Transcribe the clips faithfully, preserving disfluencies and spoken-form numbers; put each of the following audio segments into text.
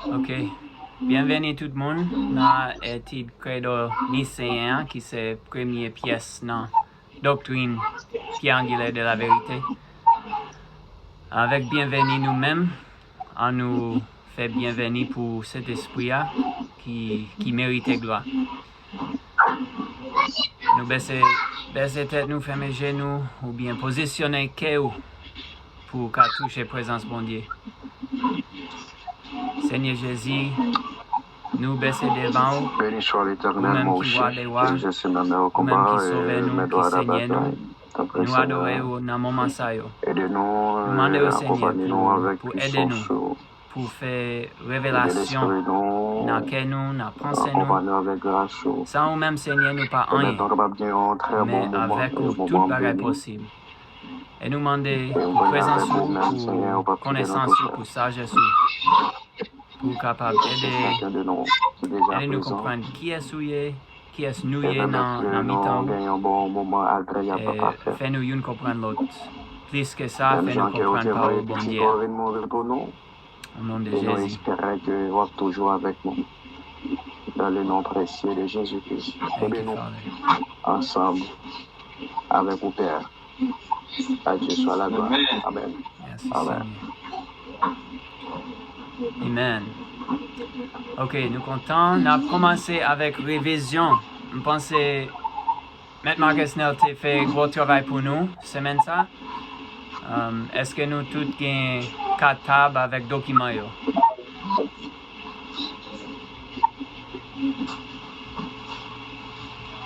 Ok. Byenveni tout moun nan etid Credo Niseyen an, ki se premye pyès nan doktrin Pierre Angulaire de la Vérité. Avèk byenveni nou menm, ann nou fè byenveni pou Sentespri a ki, ki merite glwa. Nou bese, bese tèt nou, fèmen je nou, oubyen pozisyone kè ou pou w ka touche prezans Bondye. Senyè Jezi, nou bese devan ou, ou menm ki wa dè wa, ou menm ki sovè nou, ki Senyè nou. Nou adore ou nan moman sa yo. Nou mande ou, Senyè, pou, pou ede nou, pou fè revelasyon nan kè nou, nan panse nou. San ou menm, Senyè, nou pa anyen. Men avèk ou, tout bagay posib. E nou mande pou prezans ou, pou konesans ou, pou sajès ou, pou w kapab ede, ede nou konprann kiyès ou ye, kiyès nou ye nan, nan mitan ou. E fè nou youn konprann lòt plis ke sa, fè nou konprann pawòl Bondye a. Au nom de Jésus. Espère que w ap toujours avec nous. Dans le nom précieux de Jésus-Christ. Aide-nous ensemble avec au Père. À Dieu soit la gloire. Amen. Amen. Merci, Seigneur. Amen. Ok, nou kontan. N ap kòmanse avèk revizyon. M panse Mèt Marcus Snell te fè gwo travay pou nou semèn sa. Um, èske nou tout gen katab avèk dokiman yo?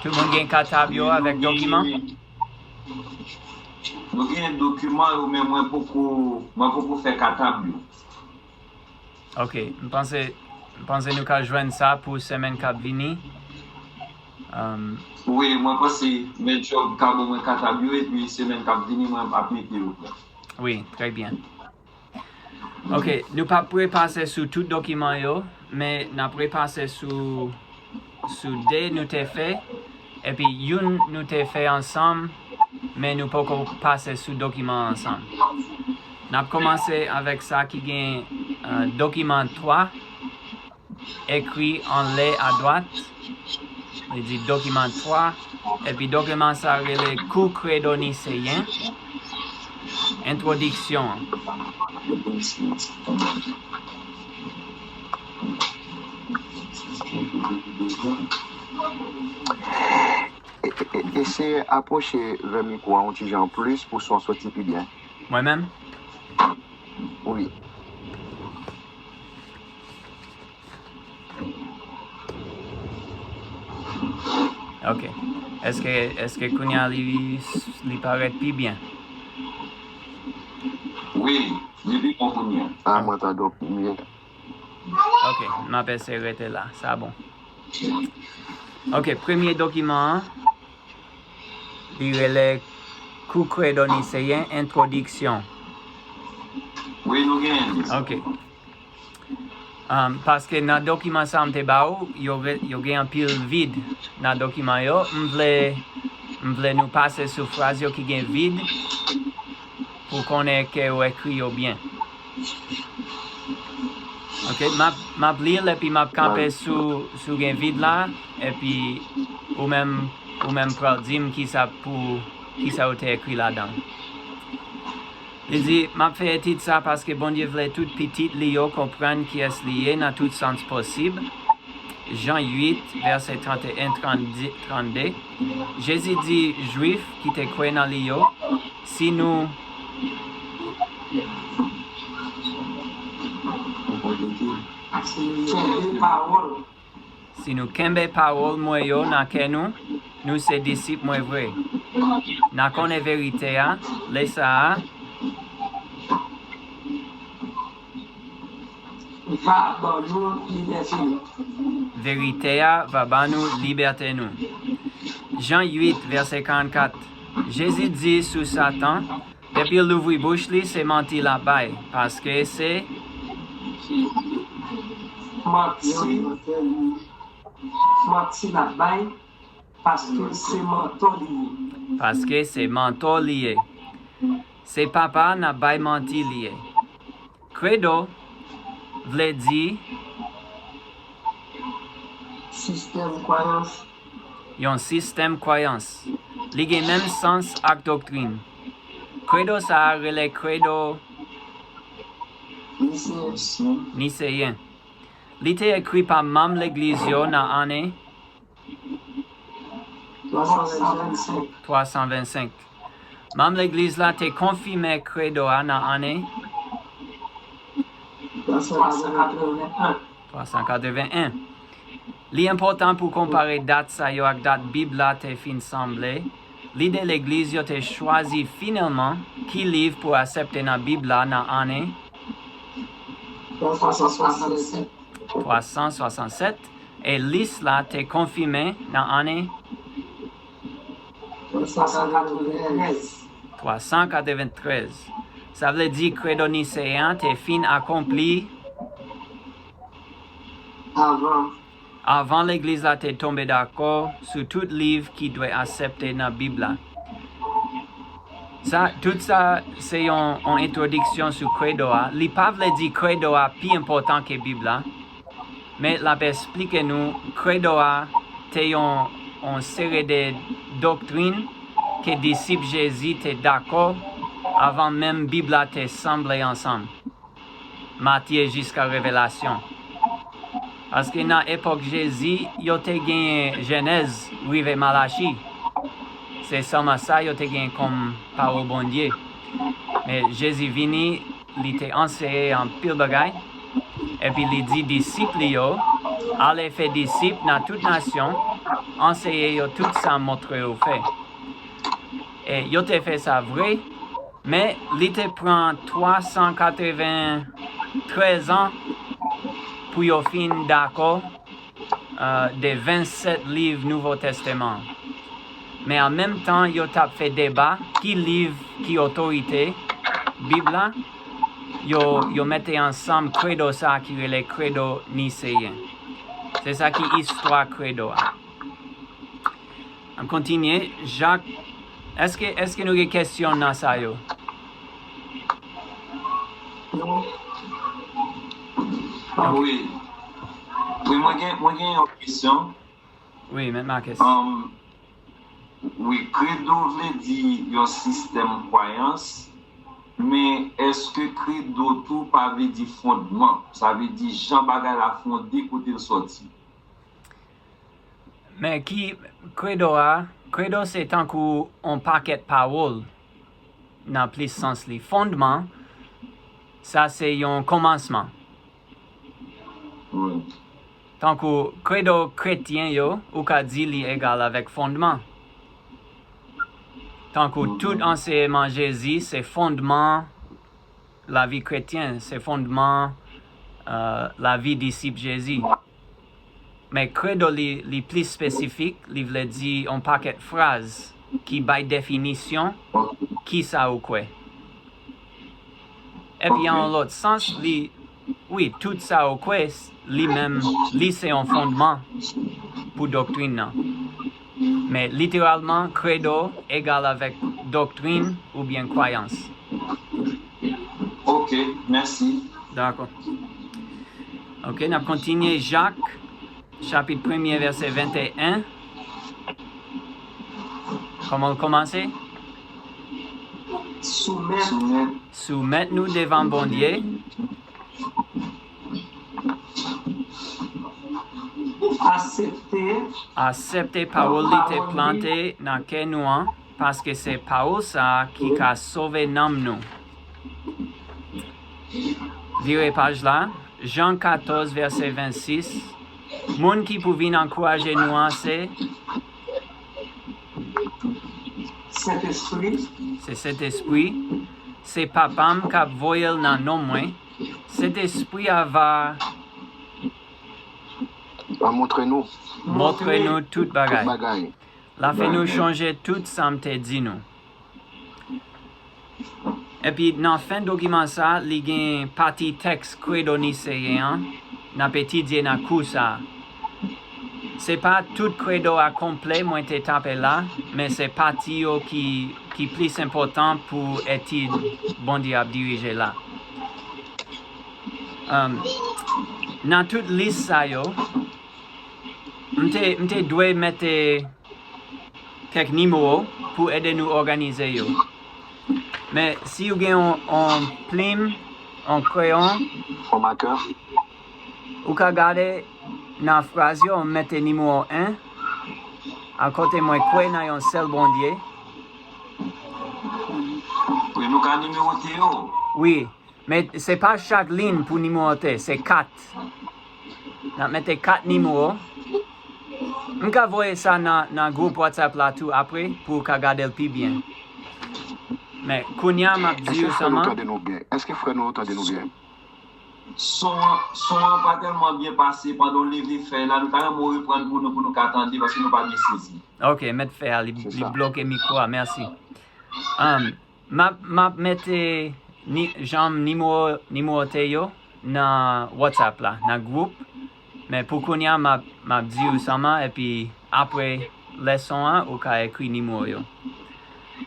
Tout moun gen katab yo avèk dokiman? Nou gen dokiman yo, men mwen poko, mwen poko fè katab yo. Ok, m panse, m panse nou ka jwenn sa pou semèn k ap vini. Um, wi, mwen panse Mèt Job ka ban mwen katab yo, epi semèn k ap vini, mwen ap mete yo. Wi, trè byen. Ok, nou p ap repase sou tout dokiman yo, men n ap repase sou, sou de nou te fè, epi youn nou te fè ansanm, men nou poko pase sou dokiman ansanm. N ap kòmanse avèk sa ki gen, eh, dokiman twa, ekri anlè adwat. Li di dokiman twa, epi dokiman sa rele Kou Kredo Niseyen, entwodiksyon an. E, e, e, eseye apwoche vè mikwo a yon ti jan plis pou son soti pi byen. Mwen menm? Wi. Ok. Èske, èske kounye a li, li parèt pi byen? Wi, li pi bon kounye a. A, mwen tande w pi byen. Ok, m ap eseye rete la. Sa bon. Ok, premye dokiman an, li rele Kou Kredo Niseyen, entwodiksyon. Wi, nou genyen li. Ok. Um, paske nan dokiman sa m te ba ou, yo, re- yo gen anpil vid nan dokiman yo. M vle, m vle nou pase sou fraz yo ki gen vid pou konnen ke yo ekri yo byen. Ok, m ap, m ap li l epi m ap kanpe sou, sou gen vid la, epi ou menm, ou menm pral di m kisa pou, kisa yo te ekri ladan. Li di, m ap fè etid sa paske Bondye vle tout pitit li yo konprann kiyès li ye nan tout sans posib. Jan uit, vèsè trannteyen, trannde, trannde. Jezi di Jwif ki te kwè nan li yo, si nou kenbe pawòl, si nou kenbe pawòl mwen yo nan kè nou, nou se disip mwen vre. N a konnen verite a, lè sa a, va ban nou libète nou. Verite a va ban nou libète nou. Jan uit, vèsè karannkat. Jezi di sou Satan, depi l louvri bouch li, se manti l ap bay, paske se manti, manti l ap bay, paske se mantò li ye. Paske se mantò li ye. Se papa n ap bay manti li ye. Kredo vle di sistèm kwayans. Yon sistèm kwayans. Li gen menm sans ak doktrin. Kredo sa a rele Kredo Niseyen. Li te ekri pa manm legliz yo nan ane twa san vennsenk. Manm legliz la te konfime Kredo a nan ane twa san katreven en. Li enpòtan pou konpare dat sa yo ak dat Bib la te fin sanble. Lidè legliz yo te chwazi finalman ki liv pou aksepte nan Bib la nan ane twa san swasannsèt, e lis la te konfime nan ane twa san katreventrèz. Sa vle di Kredo Niseyen an te fin akonpli avan, avan legliz la te tonbe dakò sou tout liv ki dwe aksepte nan Bib la. Sa, tout sa se yon, yon entwodiksyon sou Kredo a. Li pa vle di Kredo a pi enpòtan ke Bib la, men l ap esplike nou Kredo a te yon, yon seri de doktrin ke disip Jezi te dakò avan menm Bib la te sanble ansanm. Matye jiska Revelasyon. Paske nan epòk Jezi, yo te genyen Jenèz rive Malachi. Se sèlman sa yo te genyen kòm pawòl Bondye. Men Jezi vini, li te anseye anpil bagay, epi li di disip li yo, "Ale fè disip nan tout nasyon, anseye yo tout sa m montre yo fè." E yo te fè sa vre, men li te pran twa san katreventrèz an pou yo fin dakò, euh, de vennsèt liv Nouvo Tèstaman an. Men an menm tan, yo t ap fè deba ki liv ki otorite Bib la, yo, yo mete ansanm kredo sa a ki rele Kredo Niseyen. Se sa ki istwa kredo a. N ap kontinye. Jak, èske, èske nou gen kesyon nan sa yo? Non. Ah, wi. Wi, mwen gen, mwen gen yon kesyon. Wi, Mèt Marcus. Um, wi, kredo vle di yon sistèm kwayans, men èske kredo tou pa vle di fondman? Sa vle di jan bagay la fonde, kote l sòti? Men ki kredo a? Kredo se tankou on pakèt pawòl nan plis sans li. Fondman, sa se yon kòmansman. Wi. Tankou kredo kretyen yo, ou ka di li egal avèk fondman. Tankou tout ansèyman Jezi, se fondman lavi kretyen, se fondman, euh, lavi disip Jezi. Men kredo li, li plis espesifik, li vle di yon pakèt fraz ki bay definisyon kisa ou kwè. Epi an yon lòt sans, li, wi, tout sa ou kwè, li menm, li se yon fondman pou doktrin nan. Men literalman, kredo egal avèk doktrin oubyen kwayans. Ok, mèsi. Dakò. Ok, n ap kontinye Jak, chapit premye, vèsè venteyen. Kòman l kòmanse? Soumèt. Soumèt nou devan Bondye. Aksepte. Aksepte pawòl li te plante nan kè nou an, paske se pawòl sa a ki ka sove nanm nou. Vire paj la, Jan katòz, vèsè vennsis. Moun ki pou vin ankouraje nou an, se Sentespri. Se Sentespri. Se Papa m k ap voye l nan non mwen. Sentespri a va, va montre nou, montre nou tout bagay. Tout bagay. L a fè nou chonje tout sa m te di nou. Epi nan fen dokiman sa, li gen pati tèks kredo niseyen an, n ap etidye nan kou sa. Se pa tout kredo a konplè mwen te tape la, men se pati yo ki, ki plis enpòtan pou etid Bondye ap dirije la. Um, Nan tout lis sa yo, m te, m te dwe mete kèk nimewo pou ede nou òganize yo. Men si w gen yon, yon plim, yon kreyon, yon makè, ou ka gade nan fraz yo, m mete nimewo en, akote mwen kwè nan yon sèl Bondye. Wi, nou ka nimewote yo. Wi. Men se pa chak liy pou nimewote, se kat. N ap mete kat nimewo. M ka voye sa nan, nan gwoup WhatsApp la tou apre pou w ka gade l pi byen. Men kounye a, m ap di w sèlman. Èske frè nou yo tande nou byen? Èske frè nou yo tande nou byen? Son an, son an pa tèlman byen pase pandan w leve fèy la. Nou ta renmen w reprann pou nou, pou nou ka tande, paske nou pa byen sezi. Ok, mèt fèy a, li, li bloke mikwo a. Mèsi. Um, M ap, m ap mete ni, jan m nimewo, nimewote yo nan WhatsApp la, nan gwoup. Men pou kounye a, m ap, m ap di w sèlman, epi apre leson an, ou ka ekri nimewo yo.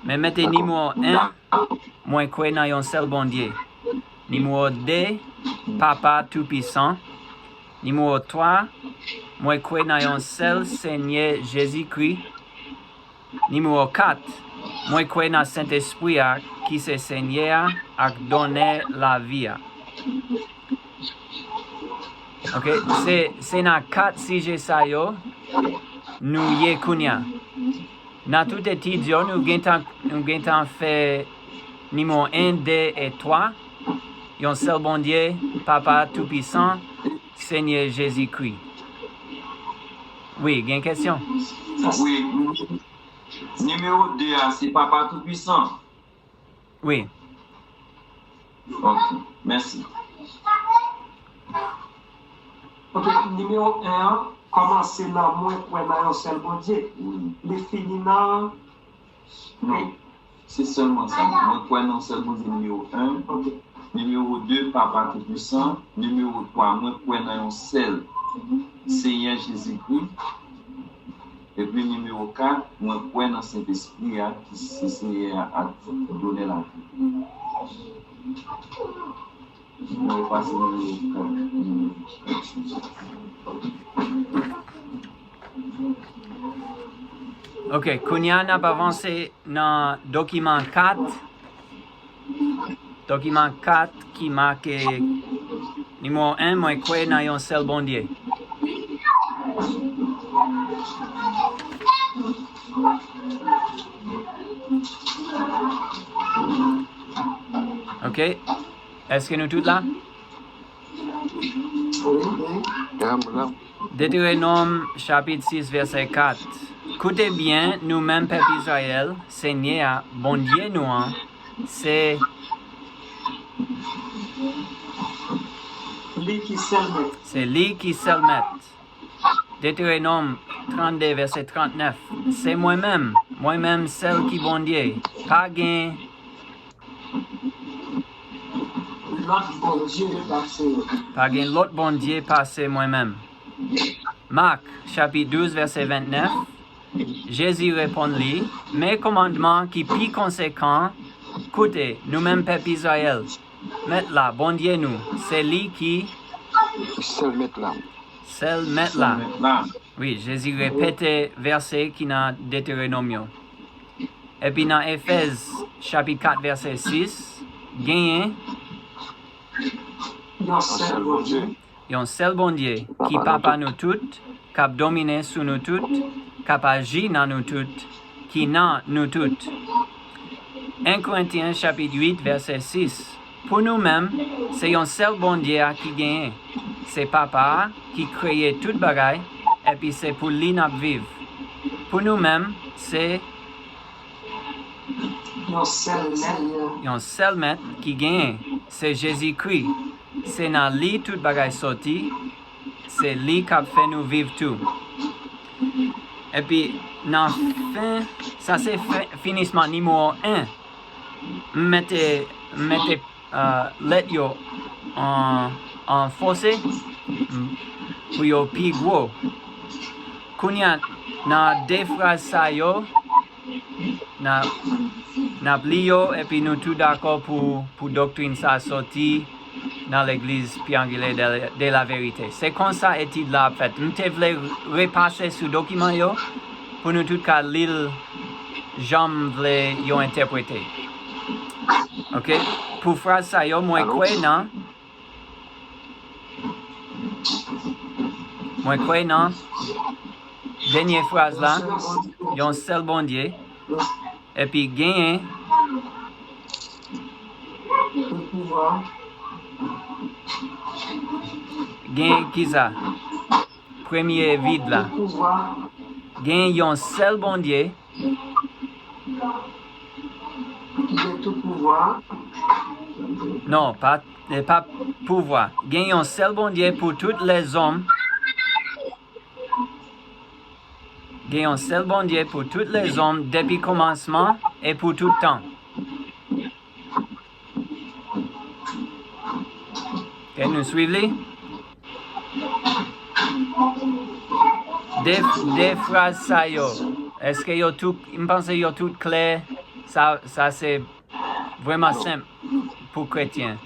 Men mete nimewo en, mwen kwè nan yon sèl Bondye. Nimewo de, Papa Toupisan. Nimewo twa, mwen kwè nan yon sèl Senyè Jezikri. Nimewo kat, mwen kwè nan Sentespri a, ki se Senyè a ak Donè lavi a. Ok, se, se nan kat sijè sa yo nou ye kounye a. Nan tout etid yo, nou gentan, nou gentan fè nimewo en, de e twa, yon sèl Bondye, Papa Toupisan, Senyè Jezikri. Wi, gen kesyon? Wi, nimewo de a, se Papa Toupisan. Wi. Ok, mèsi. Ok, nimewo en an kòmanse nan mwen kwè nan yon sèl Bondye. Wi. Li fini nan. Non. Se sèlman sa. Mwen kwè nan yon sèl Bondye, nimewo en. Ok. Nimewo de, Papa Toupisan. Nimewo twa, mwen kwè nan yon sèl Senyè Jezikri. Epi nimewo kat, mwen kwè nan Sentespri a, ki se Senyè a ak Donè lavi. Mwen pase nimewo kat. Ok, kounye a n ap avanse nan dokiman kat. Dokiman kat ki make nimewo en, mwen kwè nan yon sèl Bondye. Ok. Èske nou tout la? Deteronòm chapit sis vèsè kat. Koute byen, nou menm pèp Izrayèl, Senyè a, Bondye nou an, se li ki sèl mèt. Se li ki sèl mèt. Deteronòm trannde vèsè trannèf. Se mwen menm, mwen menm sèl ki Bondye. Pa gen Lòt Bondye pase. Pa gen lòt Bondye pase mwen menm. Mak, chapit douz, vèsè vennèf. Jezi reponn li, men kòmandman ki pi konsekan, koute, nou menm pèp Izrayèl, Mèt la, Bondye nou, se li ki sèl Mèt la. Sèl Mèt la. Sèl Mèt la. Wi, Jezi repete vèsè ki nan Deteronòm yo. Epi nan Efèz, chapit kat, vèsè sis, genyen yon sèl Bondye. Yon sèl Bondye, ki Papa nou tout, k ap domine sou nou tout, k ap aji nan nou tout, ki nan nou tout. En Korentyen chapit uit, vèsè sis. Pou nou menm, se yon sèl Bondye a ki genyen. Se Papa a ki kreye tout bagay, epi se pou li n ap viv. Pou nou menm, se yon sèl Mèt. Yon sèl Mèt ki genyen, se Jezikri. Se nan li tout bagay soti, se li k ap fè nou viv tou. Epi, nan fen, sa se fen, finisman nimewo en. M mete, m mete, euh, lèt yo an, an fose, m, pou yo pi gwo. Kounye a, nan de fraz sa yo, n ap, n ap li yo, epi nou tou dakò pou, pou doktrin sa soti nan Legliz Pyè Angilè de, de la Verite. Se konsa etid la ap fèt. M te vle repase sou dokiman yo pou nou tout ka li l jan m vle yo entèprete. Oke? Pou fraz sa yo, mwen kwè nan, mwen kwè nan dènye fraz la, yon sèl Bondye, epi genyen, genyen kisa? Premye vid la. Genyen yon sèl Bondye. Non, pa, e pa pouvwa. Gen yon sèl Bondye pou tout lèzòm. Gen yon sèl Bondye pou tout lèzòm depi kòmansman e pou tout tan. Ke nou swiv li? De, de fraz sa yo, èske yo tout, m panse yo tout klè, sa, sa se vrèman senp pou kretyen.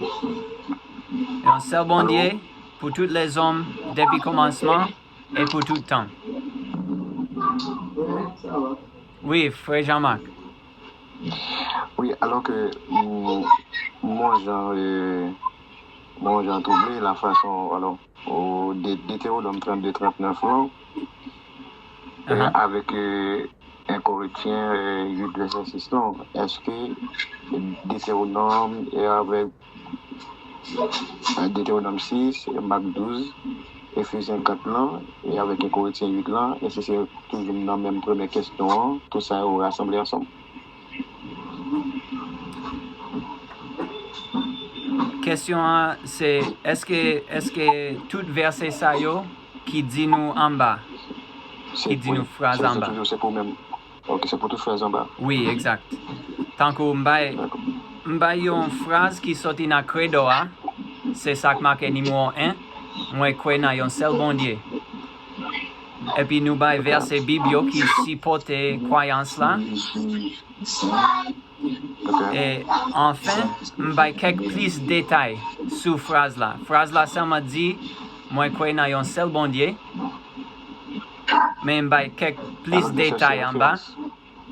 Yon sèl Bondye pou tout lèzòm depi kòmansman e pou tout tan. Wi, frè Jean-Marc. Wi, alò ke m, m wè jan, e, m wè jan twouble la fason, alò, o, de, Detewonòm trannde trannèf lan, e, avèk, e, en Korentyen, e, uit vèsè sis lan, èske Detewonòm e avèk Detewonòm sis, Mak douz, Efezyen kat lan, e avèk en Korentyen uit lan, èske se toujou nan menm premyè kesyon an, tout sa yo rasanble ansanm? Kesyon an se, èske, èske tout vèsè sa yo ki di nou anba, ki di nou fraz anba? Ok, se pou tout fraz anba. Wi, egzak. Tankou m bay, m bay yon fraz ki soti nan Kredo a, se sa k make nimewo en, mwen kwè nan yon sèl Bondye. Epi nou bay vèsè Bib yo ki sipòte kwayans la. E anfen, m bay kèk plis detay sou fraz la. Fraz la sèlman di, mwen kwè nan yon sèl Bondye, men m bay kèk plis detay anba.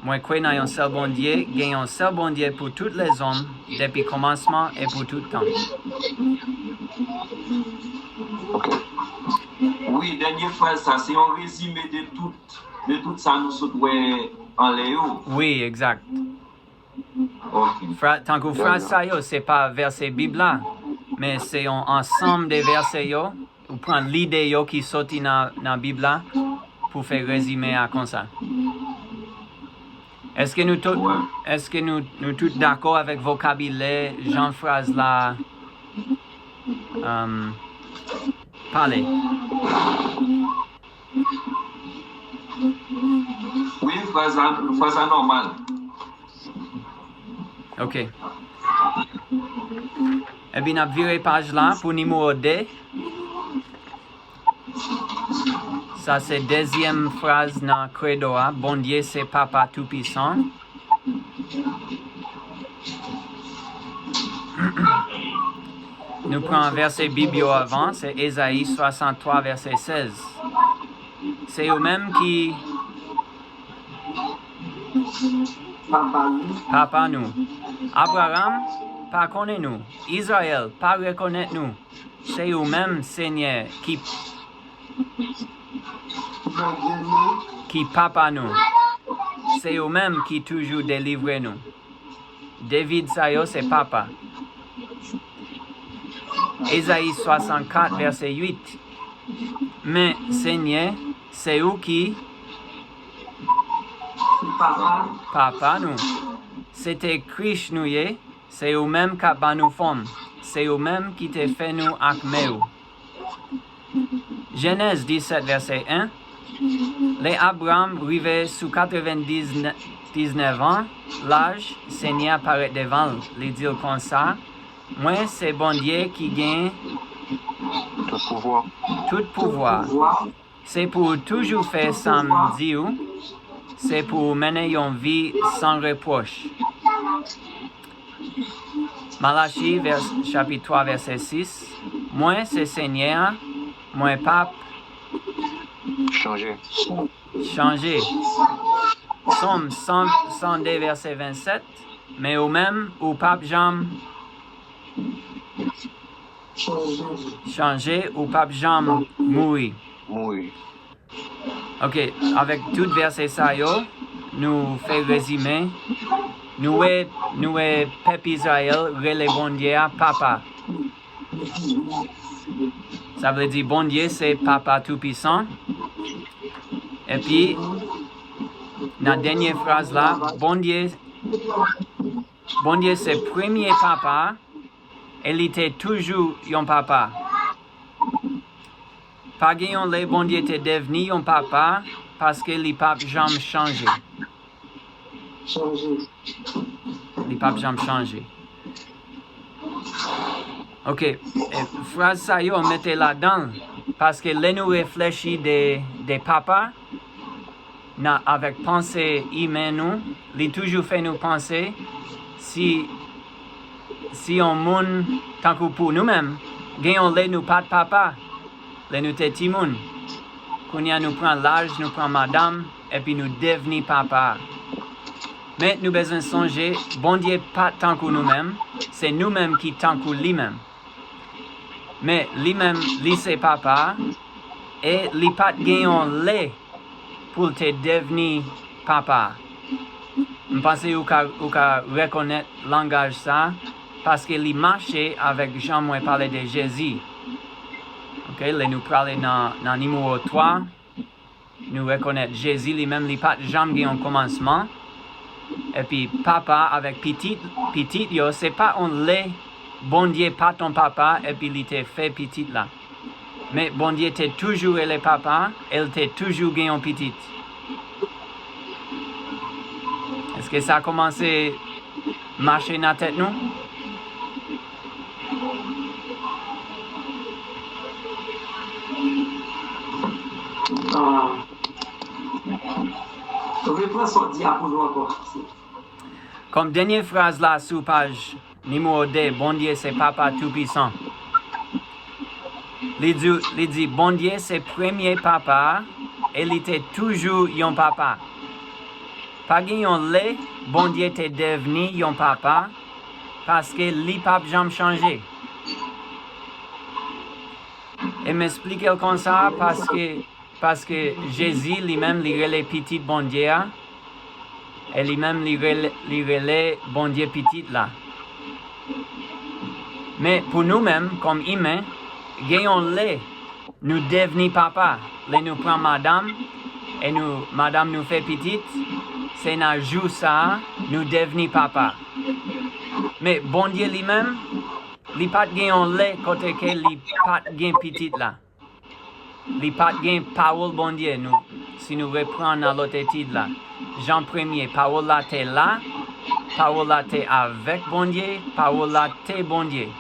Mwen kwè nan yon sèl Bondye, gen yon sèl Bondye pou tout lèzòm, depi kòmansman e pou tout tan. Ok. Wi, dènye fraz sa, se yon rezime de tout, de tout sa nou sot wè anlè yo. Wi, egzak. Ok. Fra, tankou fraz sa yo, se pa vèsè Bib la, men se yon ansanm de vèsè yo, ou pran lide yo ki soti nan, nan Bib la pou fè rezime a konsa. Èske nou tout, èske nou, nou tout dakò avèk vokabilè, jan fraz la um, pale? Wi, fraz la, fraz la nòmal. Ok. Epi n ap vire paj la pou nimewo de. Sa se dezyèm fraz nan Kredo a, Bondye se Papa Toupisan. Nou pran vèsè Bib yo avan, se Ezayi swasanntwa, vèsè sèz. Se ou menm ki Papa nou. Abraram pa konnen nou. Izrayèl pa rekonèt nou. Se ou menm, Senyè, ki, ki papa nou. Se ou menm ki toujou delivre nou. De vid sa yo se papa. Ezayi swasannkat, vèsè uit. Men, Senyè, se ou ki papa nou. Se te krich nou ye, se ou menm k ap ban nou fòm. Se ou menm ki te fè nou ak men ou. Jenèz disèt, vèsè en. Lè Abram rive sou katrevendiznèf an laj, Senyè a parèt devan l. Li di l konsa, mwen se Bondye ki gen tout pouvwa. Se pou w toujou fè sa m di w, se pou w mennen yon vi san repwòch. Malachi, vès, chapit twa, vèsè sis. Mwen, se Senyè a, mwen p ap Chanje. chanje. Sòm san, san de, vèsè vennsèt. Men ou menm, ou p ap janm chanje, ou p ap janm mouri. Mouri. Ok, avèk tout vèsè sa yo, nou fè rezime. Nou wè, nou wè pèp Izrayèl rele Bondye a Papa. Sa vle di Bondye se Papa Toupisan. Epi, nan dènye fraz la, Bondye, Bondye se premye papa, e li te toujou yon papa. Pa gen yon lè Bondye te devni yon papa, paske li p ap janm chanje. Chanje. Li p ap janm chanje. Ok, e, fraz sa yo mete ladan l, paske lè nou reflechi de, de papa, nan, avèk panse imen nou, li toujou fè nou panse si, si yon moun tankou pou nou menm, gen yon lè nou pa t papa, lè nou te timoun. Kounye a nou pran laj, nou pran madanm, epi nou devni papa. Men nou bezwen sonje, Bondye pa tankou nou menm, se nou menm ki tankou li menm. Men li menm, li se papa a, e li pa t gen yon lè pou l te devni papa a. M panse ou ka, ou ka rekonèt langaj sa, paske li mache avèk jan mwen pale de Jezi. Ok, lè nou prale nan, nan nimewo twa, nou rekonèt Jezi li menm li pa t janm gen yon kòmansman. Epi papa avèk pitit, pitit yo, se pa yon lè Bondye pa t yon papa epi li te fè pitit la. Men Bondye te toujou rele papa, e l te toujou gen yon pitit. Èske sa kòmanse mache nan tèt nou? Ah. Repran sa w di a pou nou ankò. Kòm dènye fraz la sou paj nimewo de, Bondye se Papa Toupisan. Li di, li di, Bondye se premye papa a, e li te toujou yon papa. Pa gen yon lè Bondye te devni yon papa, paske li p ap janm chanje. E m esplike l konsa, paske, paske Jezi li menm li rele pitit Bondye a, e li menm li rele, li rele Bondye pitit la. Men pou nou menm, kòm imen, gen yon lè nou devni papa, lè nou pran madanm, e nou, madanm nou fè pitit, se nan jou sa a, nou devni papa. Men Bondye li menm, li pa t gen yon lè kote ke li pa t gen pitit la. Li pa t gen pawòl Bondye, nou, si nou reprann nan lòt etid la. Jan premye, pawòl la te la, pawòl la te avèk Bondye, pawòl la te Bondye.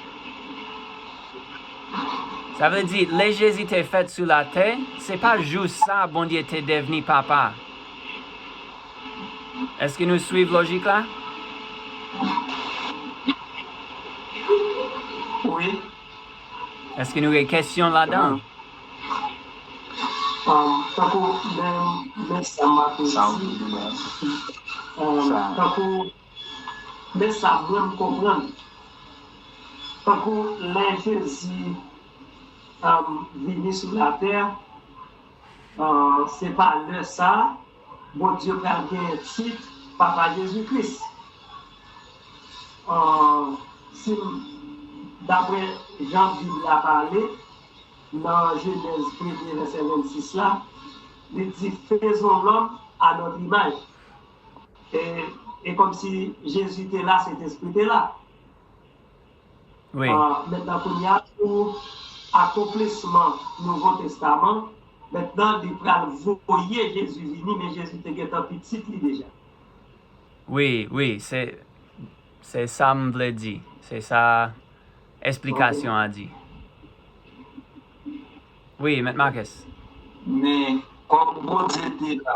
Sa vle di, lè Jezi te fèt sou latè, se pa jou sa Bondye te devni papa. Èske nou swiv lojik la? Wi. Èske nou gen kesyon ladan? Um, tankou, men, men sa m ap di, um, tankou, men sa mwen m konprann. Tankou lè Jezi, um, vini sou latè, uh, se pa lè sa a, Bondye pral gen tit Papa Jezi Kris. Uh, si m, daprè jan Bib la pale, nan Jenèz premye vèsè vennsis la, li di, faisons l'homme à notre image. E, e kòmsi Jezi te la, Sentespri te la. Wi. Ah, mentnan, kounye a, pou akonplisman Nouvo Testaman, mentnan, li pral voye Jezi vini, men Jezi te gentan pitit li deja. Wi, wi, se, se sa m vle di. Se sa esplikasyon an di. Wi, Mèt Marcus. Men, kòm Bondye te la,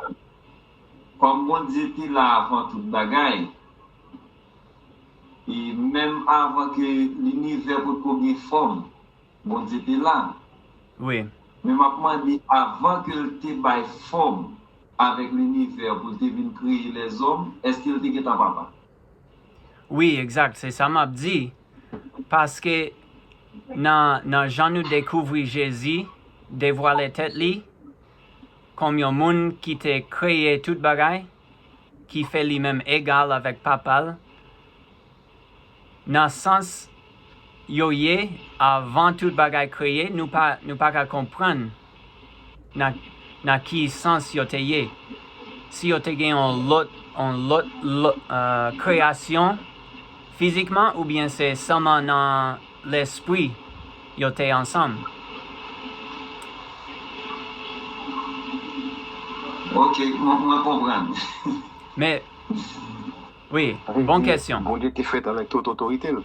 kòm Bondye te la avan tout bagay, E menm avan ke linivè potko gen fòm, Bondye te la. Wi. Men m ap mande, avan ke l te bay fòm avèk linivè pou l te vin kreye lèzòm, èske l te gentan papa? Wi, egzak, se sa m ap di. Paske nan, nan jan nou dekouvri Jezi, devwale tèt li kòm yon moun ki te kreye tout bagay, ki fè li menm egal avèk Papa l, nan sans yo ye avan tout bagay kreye, nou pa, nou pa ka konprann nan, nan ki sans yo te ye. Si yo te gen yon lòt, yon lòt, lòt, euh, kreyasyon fizikman, oubyen se sèlman nan lespri yo te ansanm. Ok, mwen, mwen konprann. Men, wi, bon kesyon. Bondye te fèt avèk tout otorite l.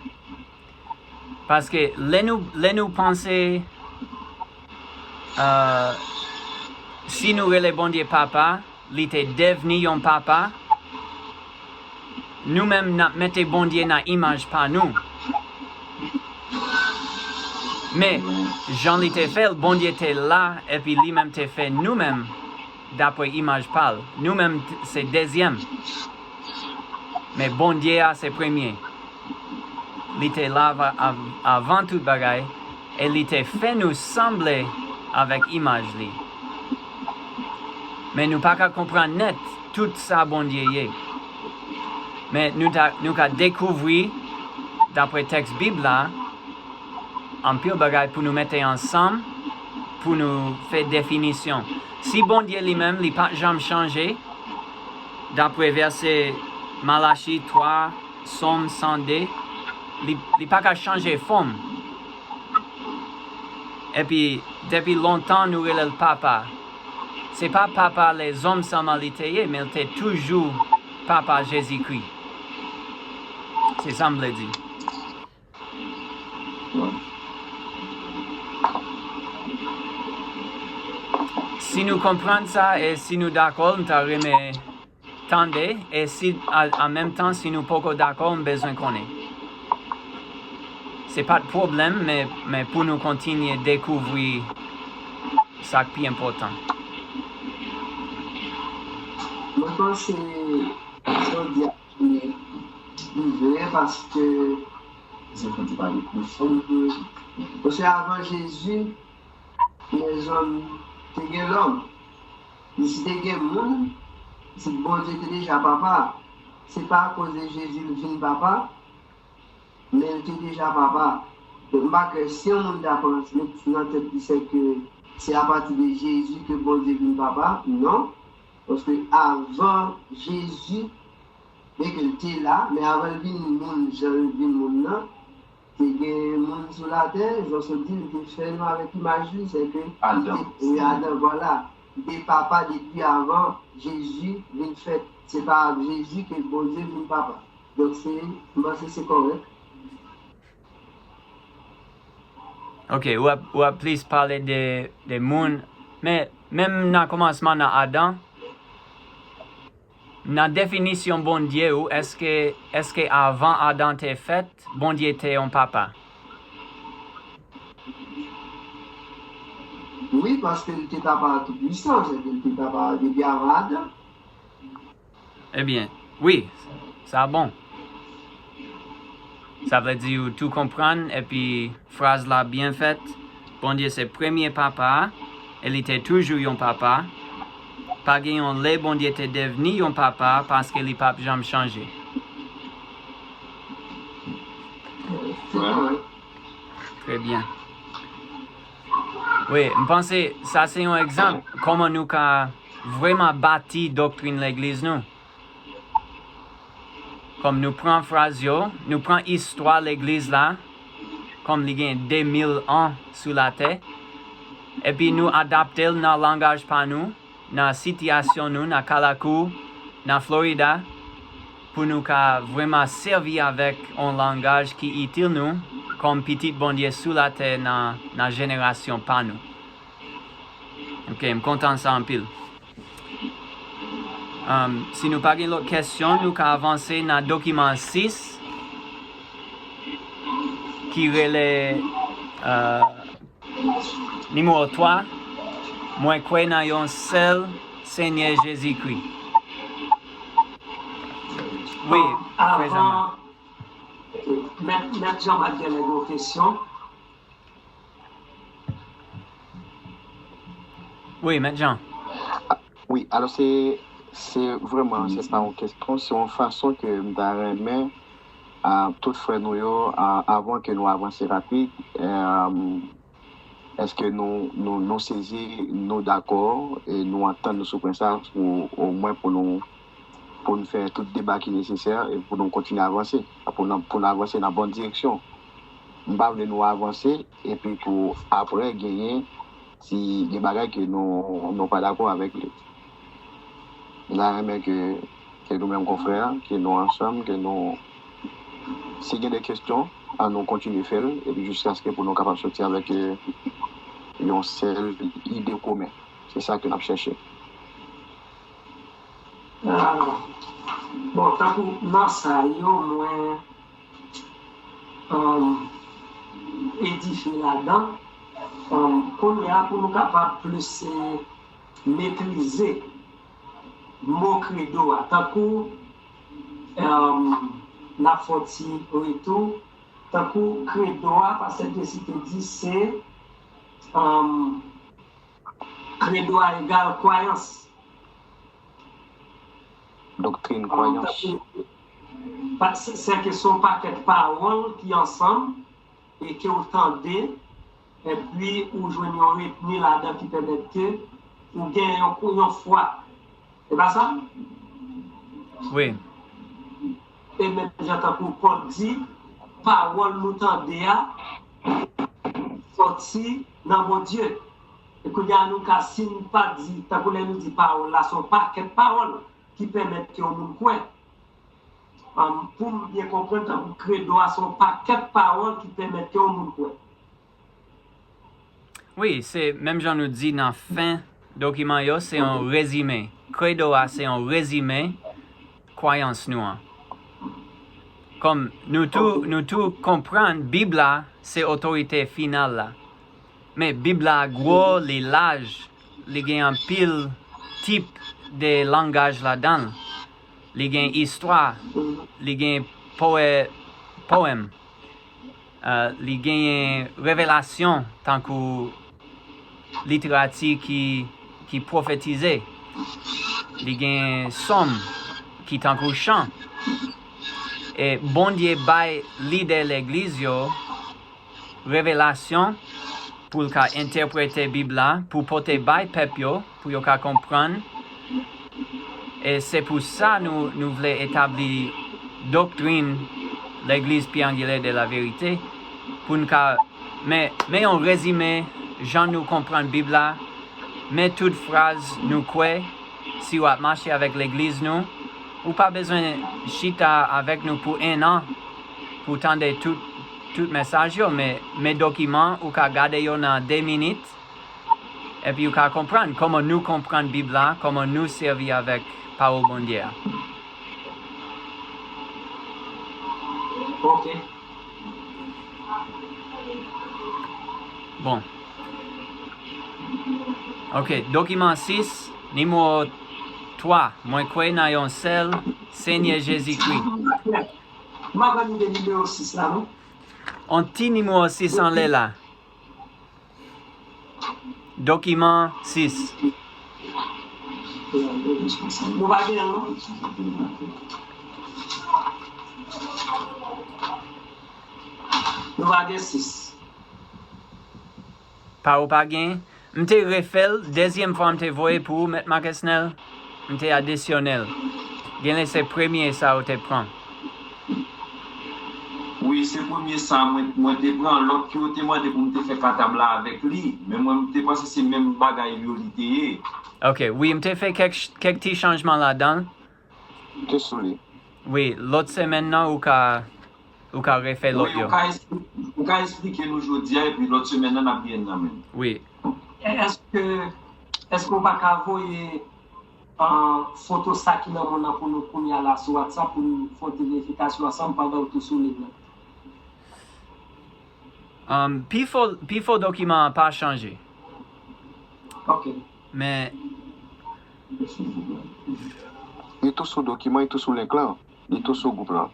Paske lè nou, lè nou panse, euh, si nou rele Bondye Papa, li te devni yon papa, nou menm n ap mete Bondye nan imaj pa nou. Men, jan li te fè l, Bondye te la, epi li menm te fè nou menm dapre imaj pa l. Nou menm t- se dezyèm. Men Bondye a se premye. Li te la av- av- avan tout bagay, e li te fè nou sanble avèk imaj li. Men nou pa ka konprann nèt tout sa Bondye ye. Men nou ta, nou ka dekouvri, dapre tèks Bib la, anpil bagay pou nou mete ansanm, pou nou fè definisyon. Si Bondye li menm, li pa janm chanje, dapre vèsè Malachi twa, Sòm san de, li, li pa ka chanje fòm. Epi, depi lontan nou rele l Papa. Se pa Papa lèzòm sèlman li te ye, men l te toujou Papa Jezikri. Se sa m vle di. Si nou konprann sa e si nou dakò, m ta renmen tande, e si a, an menm tan, si nou poko dakò, m bezwen konnen. Se pa t pwoblèm, men, men pou nou kontinye dekouvri sa k pi enpòtan. Mwen panse sa w di a li vrè paske, paske avan Jezi, lèzòm te gen lòm. Li si te gen moun, si Bondye te deja papa, se pa akoz de Jezi l vin papa, men l te deja papa. Donk, m pa kwè si yon moun ta pran met nan tèt li se ke se apati de Jezi ke Bondye vin papa, non. Paske avan Jezi, byenke l te la, men avan l vin moun, jan l vin moun nan, te gen moun sou latè, jan w sot di, li te fè nou avèk imaj li, se ke li te, wi, Adan, vwala. Li te papa depi avan Jezi vin fèt. Se pa ak Jezi ke Bondye vin papa. Donk, se, m panse se kòrèk. Ok, w ap, w ap plis pale de, de moun, men menm nan kòmansman nan Adan, nan definisyon Bondye ou, èske, èske avan Adan te fèt, Bondye te yon papa? Wi, paske li te papa toupuisan, se ke li te papa depi avan Adan. Ebyen, wi, sa bon. Sa vle di ou tou konprann, epi fraz la byen fèt. Bondye se premye papa a, e li te toujou yon papa. Pa gen yon lè Bondye te devni yon papa, paske li p ap janm chanje. Trè byen. Wi, m panse sa se yon egzanp kòman nou ka vrèman bati doktrin legliz nou. Kòm nou pran fraz yo, nou pran istwa legliz la, kòm li gen de mil an sou latè, epi nou adapte l nan langaj pa nou, nan sitiyasyon nou, nan Kalakou, nan Florida, pou nou ka vrèman sèvi avèk yon langaj ki itil nou kòm pitit Bondye sou latè nan, nan jenerasyon pa nou. Ok, m kontan sa anpil. Um, si nou pa gen lòt kesyon, nou ka avanse nan dokiman sis. ki rele, euh, nimewo twa, mwen kwè nan yon sèl Senyè Jezikri. Wi, frè Jean-Marc. Mèt, Mèt Jean-Marc genlè gen yon kesyon. Wi, Mèt Jean. Wi, alò se, se vrèman, se pa yon kesyon, se yon fason ke m ta renmen, a, tout frè nou yo, a, avan ke nou avanse rapid, èm, èske nou, nou, nou sezi, nou dakò, e nou antann nou sou pwen sa, pou, omwen pou nou, pou nou fè tout deba ki nesesè, e pou nou kontinye avanse, pou nou, pou nou avanse nan bon direksyon. M pa vle nou avanse, epi pou apre genyen, si gen bagay ke nou, nou pa dakò avèk li. M ta renmen ke, ke nou menm konfrè, ke nou ansanm, ke nou, si gen de kesyon, an nou kontinye fè l, epi jiskaske pou nou kapab soti avèk, eh, yon sèl ide komen. Se sa ke n ap chèche. Ah, bon, tankou nan sa yo, mwen, um, edifye ladan. Um, kounye a, pou nou kapab plis, eh, metrize mo kredo a, tankou, um, n ap fè yon ti retou, tankou kredo a, pastè Jesi te di se, um, kredo a egal kwayans. Doktrin, kwayans. Sèke se yon pakèt pawòl ki ansanm e ke w tande, epi ou jwenn yon retni ladan ki pèmèt ke ou gen yon, yon fwa. E pa sa? Wi. E menm jan tankou Pòl di, pawòl nou tande a sòti nan Bondye. E kounye a nou ka, si n pa di, tankou lè nou di pawòl la, se yon pakèt pawòl ki pèmèt ke yon moun kwè. An, pou m byen konprann, tankou kredo a se yon pakèt pawòl ki pèmèt ke yon moun kwè. Wi, se menm jan nou di nan fen dokiman yo, se yon rezime. Kredo a se yon rezime kwayans nou an. Kòm nou tou, nou tou konprann Bib la se otorite final la. Men Bib la gwo, li laj, li gen anpil tip de langaj ladan l. Li gen istwa, li gen powè-, powèm, eh, li genyen revelasyon tankou literati ki, ki pwofetize, li gen sòm ki tankou chan. E Bondye bay lidè legliz yo revelasyon pou l ka entèprete Bib la, pou pote bay pèp yo, pou yo ka konprann. E se pou sa nou, nou vle etabli doktrin Legliz Pyè Angilè de la Verite, pou n ka, men, men yon rezime jan nou konprann Bib la, men tout fraz nou kwè, si w ap mache avèk legliz nou, ou pa bezwen chita avèk nou pou en an pou tande tout, tout mesaj yo, men, men dokiman ou ka gade yo nan de minit, epi ou ka konprann kòman nou konprann Bib la, kòman nou sèvi avèk pawòl Bondye a. Ok. Bon. Ok, dokiman sis, nimewo twa, mwen kwè nan yon sèl Senyè Jezikri. M pa konn de nimewo sis la, non. On ti nimewo sis anlè la. Dokiman sis. Nou pa gen l, non? Nou pa gen sis. Pa ou pa gen? M te refè l, dezyèm fwa m te voye pou ou, Mèt Makesnèl, m te adisyone l. Genlè se premye sa ou te pran. Wi, se premye sa mwen, mwen te pran. Lòt yo te mande pou m te fè katab la avèk li, men mwen m te panse se menm bagay yo li te ye. Ok, wi, m te fè kèk, kèk ti chanjman ladan l. Te sou li. Wi, lòt semèn nan ou ka, ou ka refè lòt Wi, yo. Ou ka, espli- ou ka esplike nou jodi a, epi lòt semèn nan n ap gen nan menm. Wi. Èske, èske w pa ka voye, uh, foto sa ki nan men w nan pou nou kounye a la sou WhatsApp pou n fè yon ti verifikasyon ansanm pandan w tou sou liy nan? Um, pifo, pifo dokiman an pa chanje. Ok. Men, Li tou sou dokiman, li tou sou link lan. Li tou sou gwoup lan.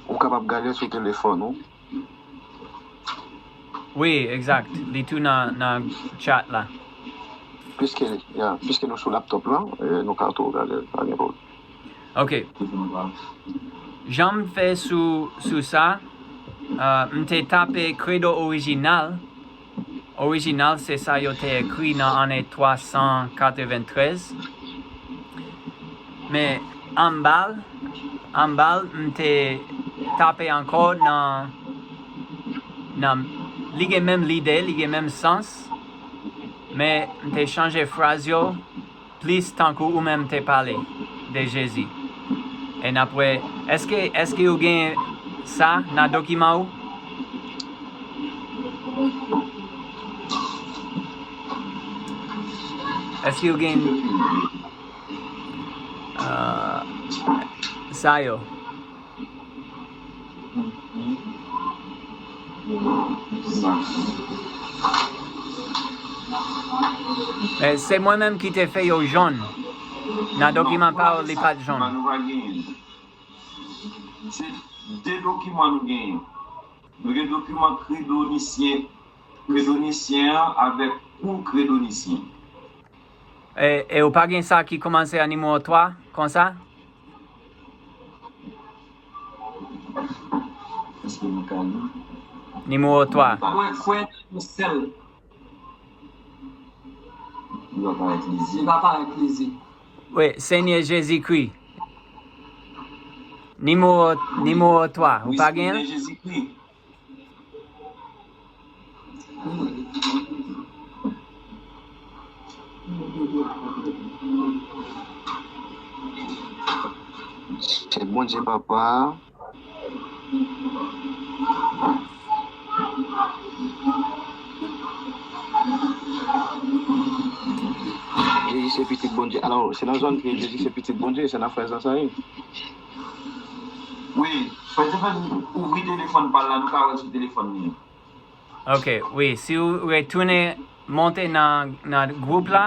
Ou kapab gade l sou telefòn ou. Wi, egzak. Li tou nan, nan chat la. Piske, ya, piske nou sou laptop lan, eh, nou ka tou gade l, pa gen pwoblèm. Ok. Jan m fè sou, sou sa, uh, m te tape Credo orijinal. Orijinal, se sa yo te ekri nan ane twa san katreventrèz. Men, anba l, anba l, m te tape ankò nan, nan, li gen menm lide, li gen menm sans, men m te chanje fraz yo plis tankou ou menm te pale de Jezi. E n ap wè, èske, èske ou gen sa nan dokiman ou? Èske ou gen, uh, sa yo? Men se mwen menm ki te fè yo jòn. Nan dokiman pa yo, li pa t jòn. Nou pa genyen. Se de dokiman nou genyen. Nou gen dokiman kredonisyen, kredonisyen an avèk kou kredonisyen. E, e ou pa gen sa ki kòmanse a nimewo twa, konsa? Èske nou ka li? Nimewo twa. Mwen kwè nan yon sèl. Li pa parèt lizi. Li pa parèt lizi. Wi, Senyè Jezikri. Nimewo, nimewo twa. Ou pa gen? Senyè Jezikri. Se Bondye Papa. Jezi se pitit Bondye. Alò, se nan zòn ke Jezi se pitit Bondye, se nan frè Zansari. Wi, frè Stephen ouvri telefòn pa l la, nou ka wè l sou telefòn li. Ok, wi, si w retounen monte nan, nan gwoup la,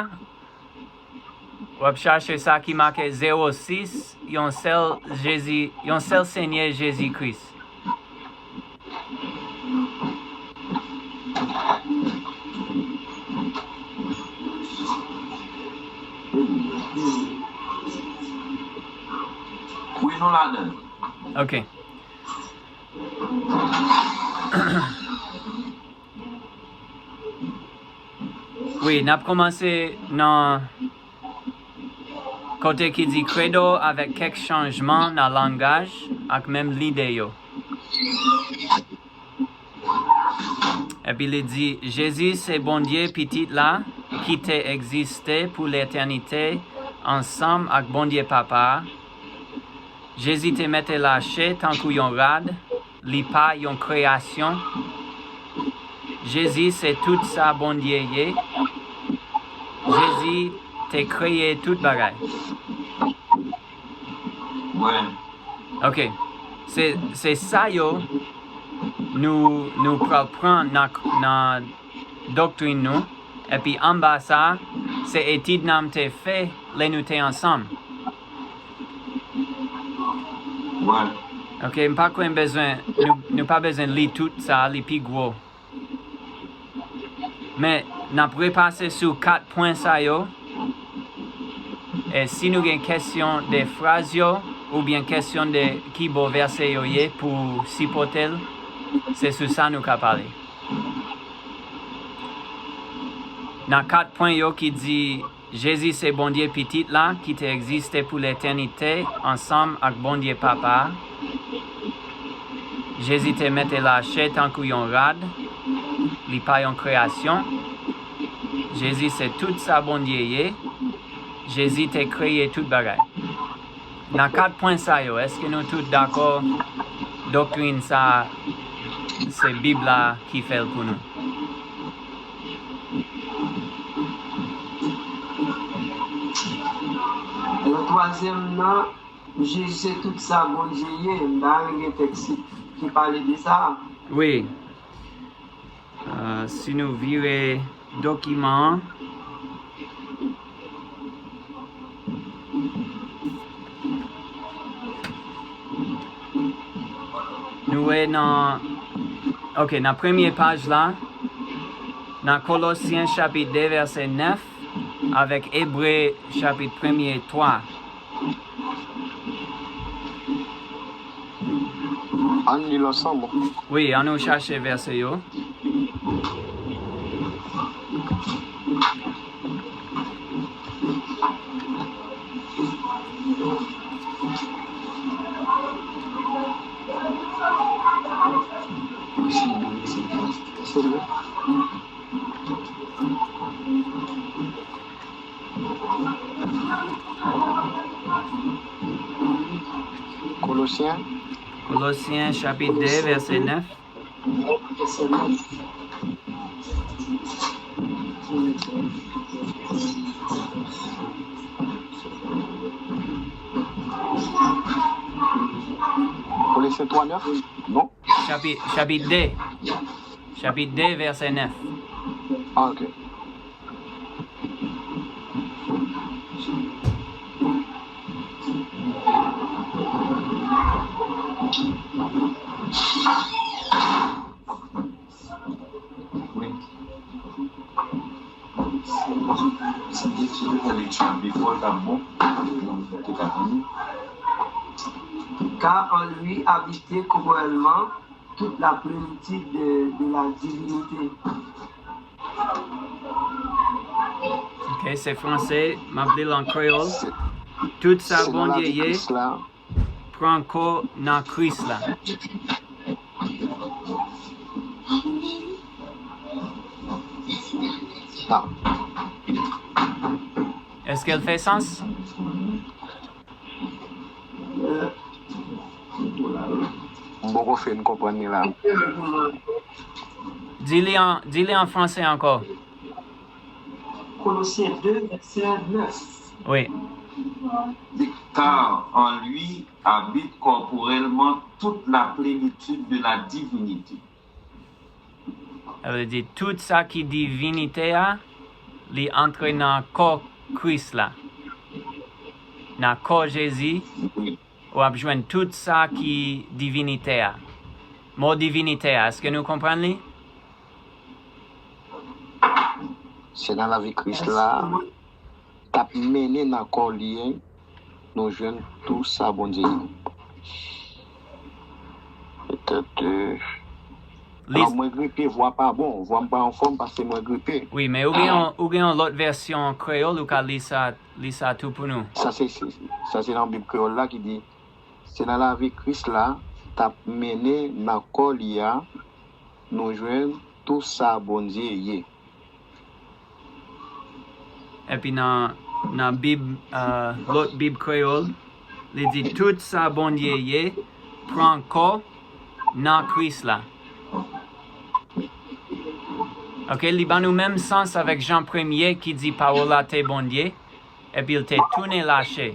w ap chache sa ki make zewo sis, yon sèl Jezi, yon sèl Senyè Jezi Kris. Wi, nou ladan l. Ok. Wi, n ap kòmanse nan kote ki di Credo avèk kèk chanjman nan langaj ak menm lide yo. Epi li di, Jezi se Bondye Pitit la ki te egziste pou letènite ansanm ak Bondye Papa a. Jezi te mete lachè tankou yon rad, li pa yon kreyasyon. Jezi se tout sa Bondye ye. Jezi te kreye tout bagay. Wi. Ok. Se, se sa yo nou, nou pral pran nan, nan doktrin nou. Epi anba sa, se etid nan m te fè lè nou te ansanm. Wi. Ok, m pa kwè m bezwen, nou, nou pa bezwen li tout sa, li pi gwo. Men, n ap repase sou kat pwen sa yo. E si nou gen kesyon de fraz yo, oubyen kesyon de ki bò vèsè yo ye pou sipòte l, se sou sa nou ka pale. Nan kat pwen yo ki di, Jezi se Bondye Pitit la ki te egziste pou letènite ansanm ak Bondye Papa a. Jezi te mete lachè tankou yon rad, li pa yon kreyasyon. Jezi se tout sa Bondye ye. Jezi te kreye tout bagay. Nan kat pwen sa yo, èske nou tout dakò doktrin sa a se Bib la ki fè l pou nou? Nan twazyèm nan, Jezi se tout sa Bondye ye. M ta renmen gen tèks ki, ki pale de sa. Wi. Si nou vire dokiman an, nou wè nan, ok, nan premye paj la, nan Kolosyen chapit de vèsè nèf avèk Ebre chapit premye twa. Ann li l ansanm. Wi, ann nou chache vèsè yo. Kolosyen. Kolosyen chapit de, vèsè nèf. Kolosyen twa nèf, non? Chapit, chapit de. Chapit de, vèsè nèf. Ah, ok. Car en lui habite corporellement toute la plénitude de, de la divinité. Ok, se franse, m ap li l an kreyòl. Tout sa Bondye ye pran kò nan Kris la. Èske l fè sans? M poko fin konprann li la. Di li an, di li an franse ankò. Kolosyen de, vèsè nèf. Wi. Car en lui habite corporellement toute la plénitude de la divinité. Sa vle di tout sa ki divinite a, li antre nan kò Kris la. Nan kò Jezi, w ap jwenn tout sa ki divinite a. Mo divinite a, èske nou konprann li? Se nan lavi Kris la, t ap mennen nan kò li, nou jwenn tou sa Bondye ye. Petèt, euh, Lis- alò, mwen gripe, vwa pa bon, vwa m pa anfòm paske mwen gripe. Wi, men ou gen yon, ou gen yon lòt vèsyon kreyòl, ou ka li sa, li sa tou pou nou. Sa se, se, sa se nan Bib kreyòl la ki di, se nan lavi Kris la, t ap mennen nan kò li a, nou jwenn tou sa Bondye ye. Epi nan, nan Bib, euh, lòt Bib kreyòl, li di, tout sa Bondye ye pran kò nan Kris la. Ok, li ban nou menm sans avèk Jan premye ki di pawòl la te Bondye, epi l te tounen lachè.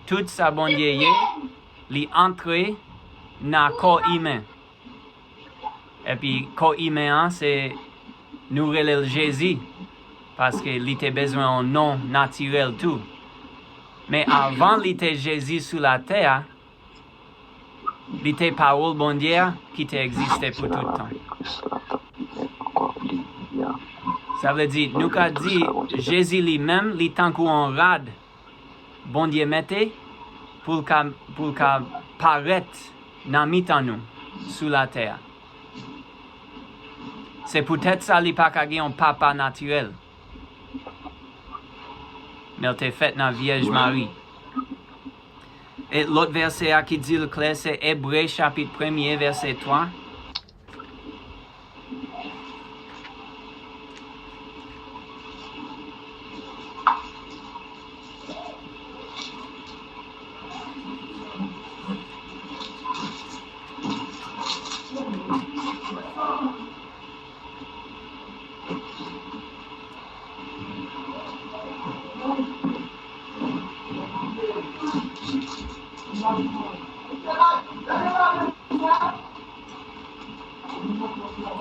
Tout sa Bondye ye, li antre nan kò imen. Epi kò imen an, se, nou rele l Jezi, paske li te bezwen yon non natirèl tou. Men avan li te Jezi sou latè a, li te pawòl Bondye a ki te egziste pou tout tan. Sa vle di, nou ka di, Jezi li menm, li tankou yon rad Bondye mete pou l ka, pou l ka parèt nan mitan nou sou latè a. Se poutèt sa li pa ka gen yon papa natirèl. Men l te fèt nan Vyèj Mari. E lòt vèsè a ki di l klè, se Ebre chapit premye, vèsè twa.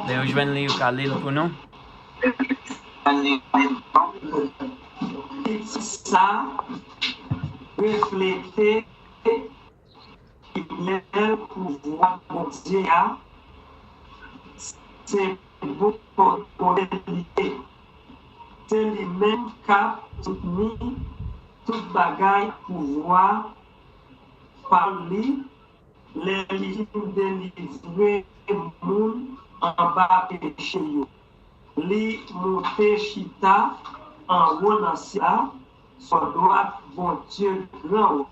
Lè yo jwenn li, yo ka li l pou nou. Sa reflete limyè pouvwa Bondye a, se bon pòtpawòl li ye. Se li menm k ap soutni tout bagay pouvwa pawòl li lè li fin delivre moun anba peche yo. Li monte chita anwo nan syèl la, sou dwat Bondye gran an.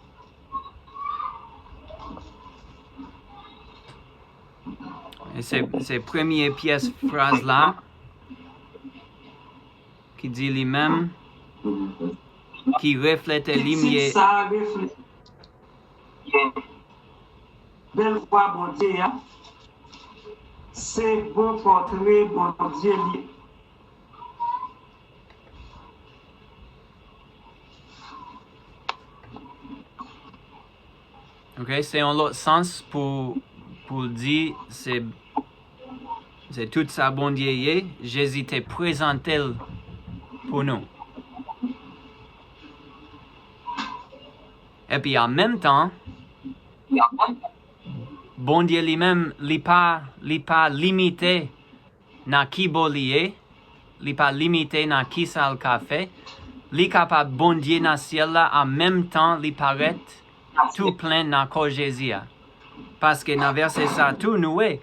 E se, se premye pyès fraz la ki di li menm ki reflete limyè. Sa reflete bèl vwa Bondye a, se bon pòtre Bondye li ye. Ok, se yon lòt sans pou, pou di se, se tout sa Bondye ye, Jezi te prezante l pou nou. Epi an menm tan, Bondye li menm, li pa, li pa limite nan ki bò li ye, li pa limite nan ki sa l ka fè. Li kapab Bondye nan syèl la, an menm tan li parèt tou plen nan kò Jezi a. Paske nan vèsè sa tou nou wè,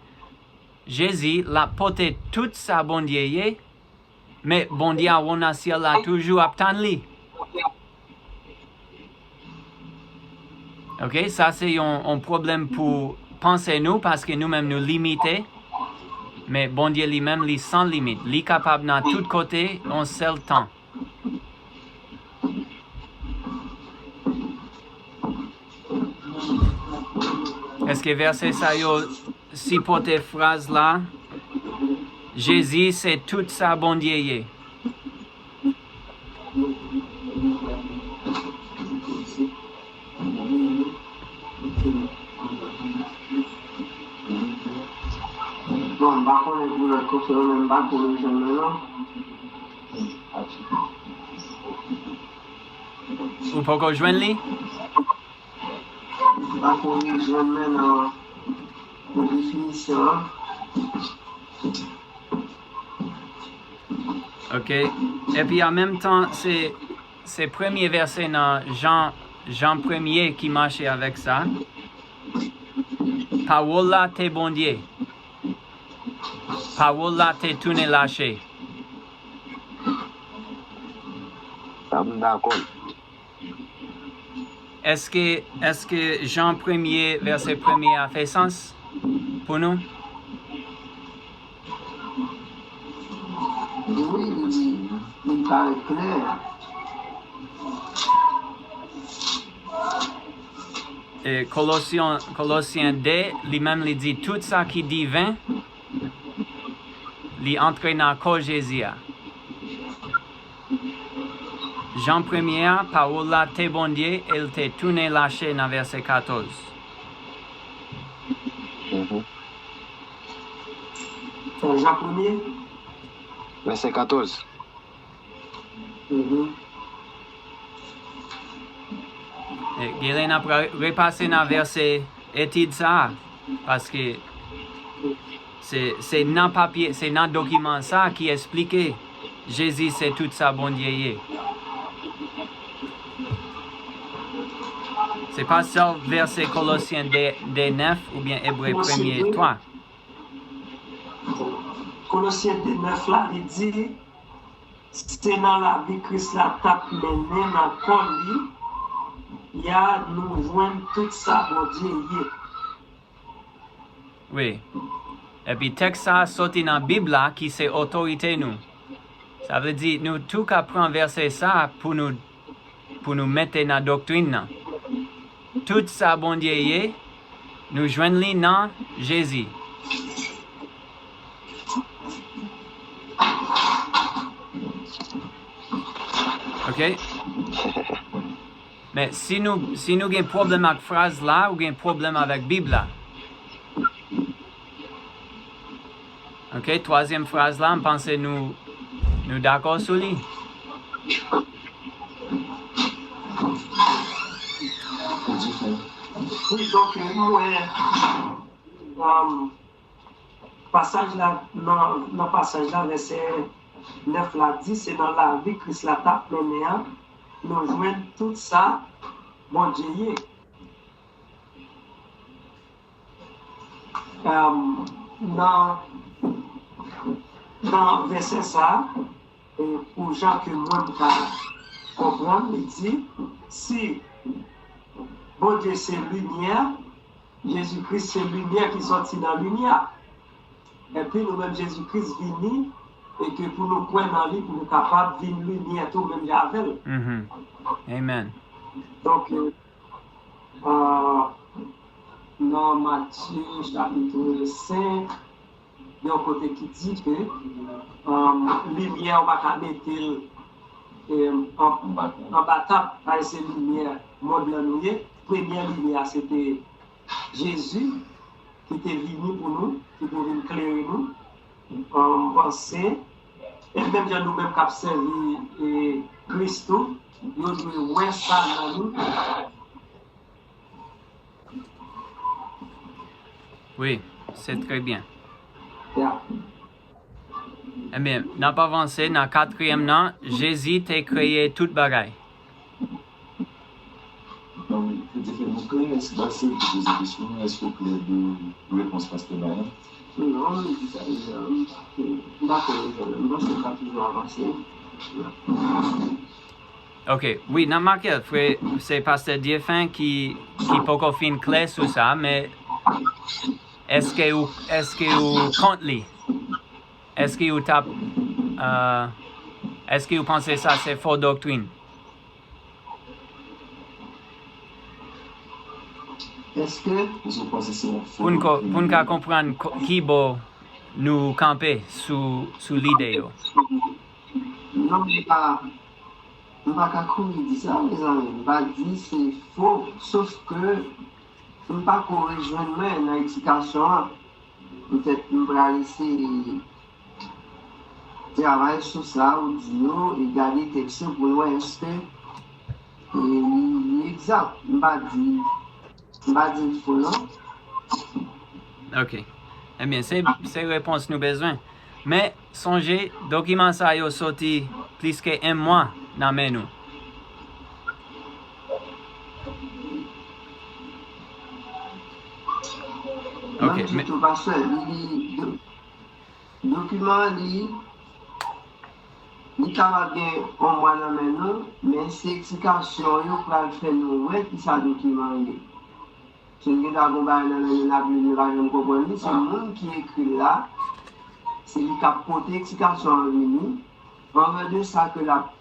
Jezi l ap pote tout sa Bondye ye, men Bondye a wè nan syèl la toujou ap tann li. Ok, sa se yon, yon pwoblèm pou panse nou, paske nou menm nou limite, men Bondye li menm li san limit. Li kapab nan tout kote yon sèl tan. Èske vèsè sa yo sipòte fraz la, Jezi se tout sa Bondye ye? Bon, m pa konnen pou lòt kote yo, men m pa ko jwenn li non. Ou poko jwenn li? M pa ko jwenn li nan definisyon an. Ok. Epi an menm tan, se, se premye vèsè nan Jan, Jan premye ki mache avèk sa. Pawòl la te Bondye. Pawòl la te tounen lachè. Sa m dakò. Èske, èske Jan premye, vèsè premye a fè sans pou nou? Wi, li, li parèt klè. E Kolosyen, Kolosyen de, li menm li di, tout sa ki diven, li antre nan kò Jezi a. Jan premye a, pawòl la te Bondye, e l te tounen lachè nan vèsè katòz. Mhm. Jan premye? Vèsè katòz. Mhm. E, genlè n ap re-, repase nan vèsè etid sa a, paske se, se nan papye, se nan dokiman sa a ki esplike Jezi se tout sa Bondye ye. Se pa sèl vèsè Kolosyen de, de nèf oubyen Ebre premye twa. Kolosyen de nèf la, li di, se nan lavi Kris la t ap mennen nan kò li a nou jwenn tout sa Bondye ye. Wi. Epi tèks sa a soti nan Bib la ki se otorite nou. Sa vle di nou tou ka pran vèsè sa a pou nou, pou nou mete nan doktrin nan. Tout sa Bondye ye, nou jwenn li nan Jezi. Ok? Men si nou, si nou gen pwoblèm ak fraz la, ou gen pwoblèm avèk Bib la. Ok, twazyèm fraz la, m panse nou, nou dakò sou li. Wi, donk, mwen, um, pasaj la, nan, nan pasaj la, vèsè nèf la di, se nan lavi Kris la t ap mennen an, nou jwenn tout sa Bondye ye. Nan, nan vèsè sa a, e pou jan ke mwen m ka konprann, li di, si Bondye se limyè, Jezi Kris se limyè ki sòti nan limyè. Epi nou menm Jezi Kris vini, e ke pou nou kwè nan li, pou nou kapab vin limyè tou menm jan avè l. Mhm. Amen. Donk, euh, nan Matye chapit senk, gen yon kote ki di ke, euh, limyè ou pa ka mete l, euh, an, anba tab, paske se limyè mond lan nou ye. Premyè limyè a se te Jezi ki te vini pou nou, ki te vin klere nou. Euh, m panse, e menm jan nou menm k ap sèvi, e, Kris tou, yo dwe wè sa nan nou. Wi, se trè byen. Yeah. Ebyen, n ap avanse nan katriyèm nan, Jezi te kreye tout bagay. Donk, se te fè nou klè, èske pastè ki poze kesyon an, èske w klè de repons pastè bay la? Non, m di sa deja, m pa, m pa kwè, m panse l ka toujou avanse. Ok, wi, n ap make l, frè, se pastè Dieufain ki, ki poko fin klè sou sa, men èske ou, èske ou kont li? Èske ou t ap, euh, èske ou panse sa se fo doktrin? Èske ou panse se yon fo doktrin? Pou n ko-, pou n ka konprann ko-, ki bò nou kanpe sou, sou lide yo. Non, m pa, m pa ka kouri di sa, mezanmi. M pa di se fo, sof ke m pa ko rejwenn mwen nan eksplikasyon an. Petèt m pral eseye travay sou sa ou di yo e gade tèks yo pou n wè èske, e, li, li egzak. M pa di, m pa di l fo non. Ok. Ebyen, se, se repons nou bezwen. Men, sonje, dokiman sa yo soti plis ke yon mwa nan men nou. Ok, men men tou, pastè, li, li, dokiman an, li, li kapab gen yon mwa nan men nou, men se eksplikasyon yo pral fè nou wè ki sa dokiman an ye. Si n gen dwa gon bagay nan men nou, n ap li l, nou pa janm konprann li, se moun ki ekri l la, se li k ap pote eksplikasyon an vini. An dehors de sa ke l ap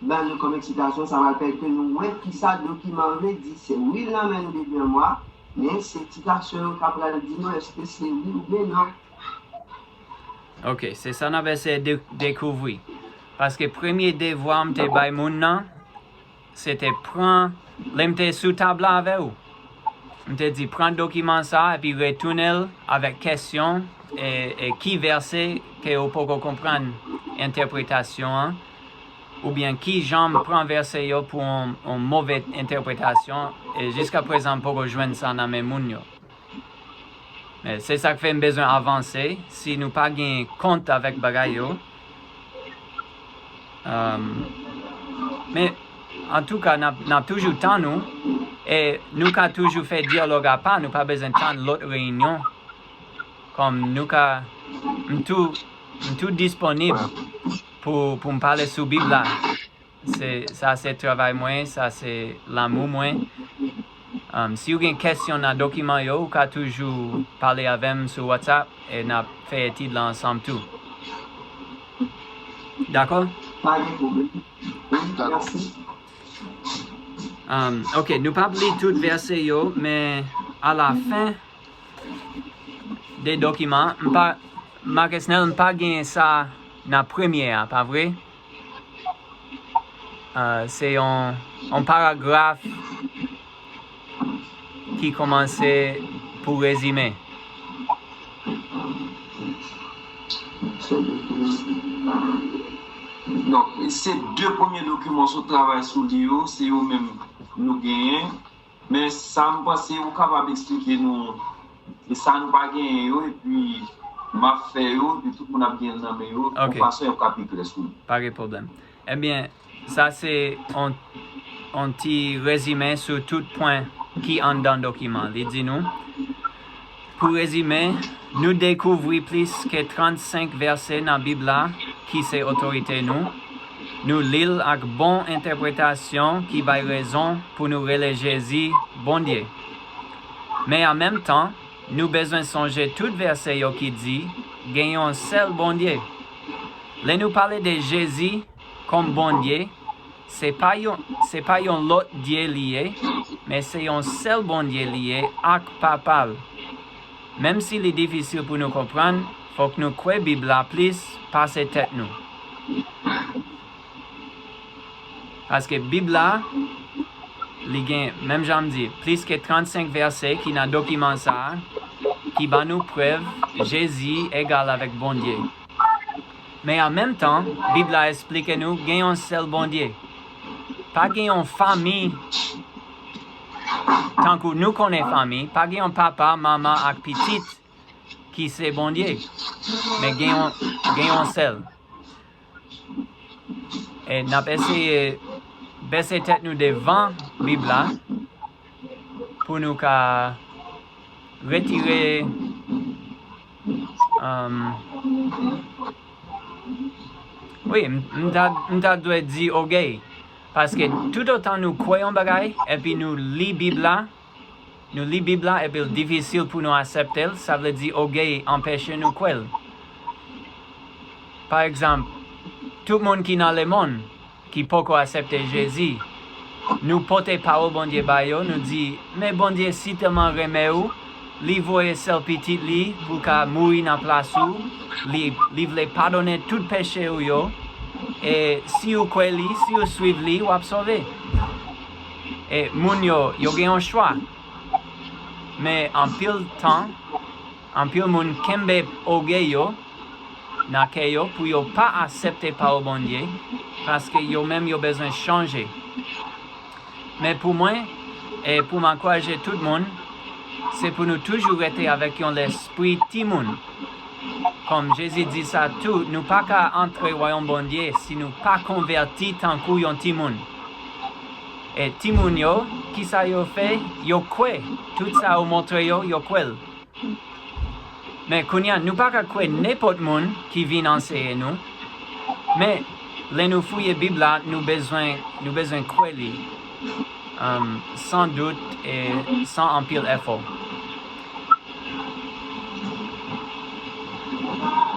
ban nou kòm eksplikasyon, sa pral pèmèt ke nou wè ki sa dokiman an vle di. Se wi l nan men nou depi yon mwa, men se eksplikasyon yo k ap pral di nou èske se wi oubyen non. Ok, se sa n ap eseye de-, dekouvri. Paske premye devwa m te bay moun nan, se te pran, lè m te sou tab la avè w, m te di, pran dokiman sa a epi retounen l avèk kesyon, e, e ki vèsè ke w poko konprann entèpretasyon an, oubyen ki jan m pran vèsè yo pou yon, yon move entèpretasyon, e jiskaprezan m poko jwenn sa nan men moun yo. Men se sa k fè m bezwen avanse. Si nou pa gen kont avèk bagay yo, um, men antouka, n ap, n ap toujou tann ou, e nou ka toujou fè dyalòg apa, nou pa bezwen tann lòt reyinyon. Kòm nou ka, m tou, m tou disponib pou, pou m pale sou Bib la. Se, sa se travay mwen, sa se lanmou mwen. Um, si w gen kesyon nan dokiman yo, ou ka toujou pale avè m sou WhatsApp e n ap fè etid la ansanm tou. Dakò? Pa gen pwoblèm. Wi, dakò. Mèsi. Um, ok, nou p ap li tout vèsè yo, men alafen de dokiman, m pa, Marcus Snell, m pa gen sa nan premye a, pa vre? Euh, se yon, yon paragraf ki kòmanse pou rezime. Donk, se de premye dokiman sou travay sou li yo, se yo menm nou genyen. Men sa m panse ou kapab eksplike nou, e sa nou pa genyen yo, epi m ap fè yo, epi tout moun ap gen l nan men yo, yon fason y ap ka pi klè sou li. Pa gen pwoblèm. Ebyen, sa se yon, yon ti rezime sou tout pwen ki anndan dokiman. Li di nou, pou rezime, nou dekouvri plis ke trannsenk vèsè nan Bib la ki se otorite nou. Nou li l ak bon entèpretasyon ki bay rezon pou nou rele Jezi Bondye. Men an menm tan, nou bezwen sonje tout vèsè yo ki di gen yon sèl Bondye. Lè nou pale de Jezi kòm Bondye, se pa yon, se pa yon lòt Dye li ye, men se yon sèl Bondye li ye ak Papa l. Menm si li difisil pou nou konprann, fòk nou kwè Bib la plis pase tèt nou. Paske Bib la, li gen, menm jan m di, plis ke trannsenk vèsè ki nan dokiman sa a, ki ban nou prèv Jezi egal avèk Bondye. Men an menm tan, Bib la esplike nou gen yon sèl Bondye. Pa gen yon fanmi, tankou nou konnen fanmi, pa gen yon papa, manman ak pitit ki se Bondye. Men gen yon, gen yon sèl. E n ap eseye bese tèt nou devan Bib la pou nou ka retire, um, wi, m, m ta, m ta dwe di ògèy. Paske toutotan nou kwè yon bagay, epi nou li Bib la, nou li Bib la, epi l difisil pou nou aksepte l, sa vle di ògèy anpeche nou kwè l. Pa egzanp, tout moun ki nan lemonn, ki poko aksepte Jezi, nou pote pawòl Bondye ba yo, nou di, men Bondye si tèlman renmen ou, li voye sèl pitit li pou ka mouri nan plas ou, li, li vle padone tout peche ou yo, e si ou kwè li, si ou swiv li, w ap sove. E moun yo, yo gen yon chwa. Men anpil tan, anpil moun kenbe ògèy yo nan kè yo pou yo pa aksepte pawòl Bondye, paske yo menm yo bezwen chanje. Men pou mwen, e pou m ankouraje tout moun, se pou nou toujou rete avèk yon lespri timoun. Kòm Jezi di sa tou, nou pa ka antre wayòm Bondye si nou pa konvèti tankou yon timoun. E timoun yo, kisa yo fè? Yo kwè. Tout sa ou montre yo, yo kwè l. Men kounye a, nou pa ka kwè nenpòt moun ki vin anseye nou. Men, lè nou fouye Bib la, nou bezwen, nou bezwen kwè li, um, san dout e san anpil efò.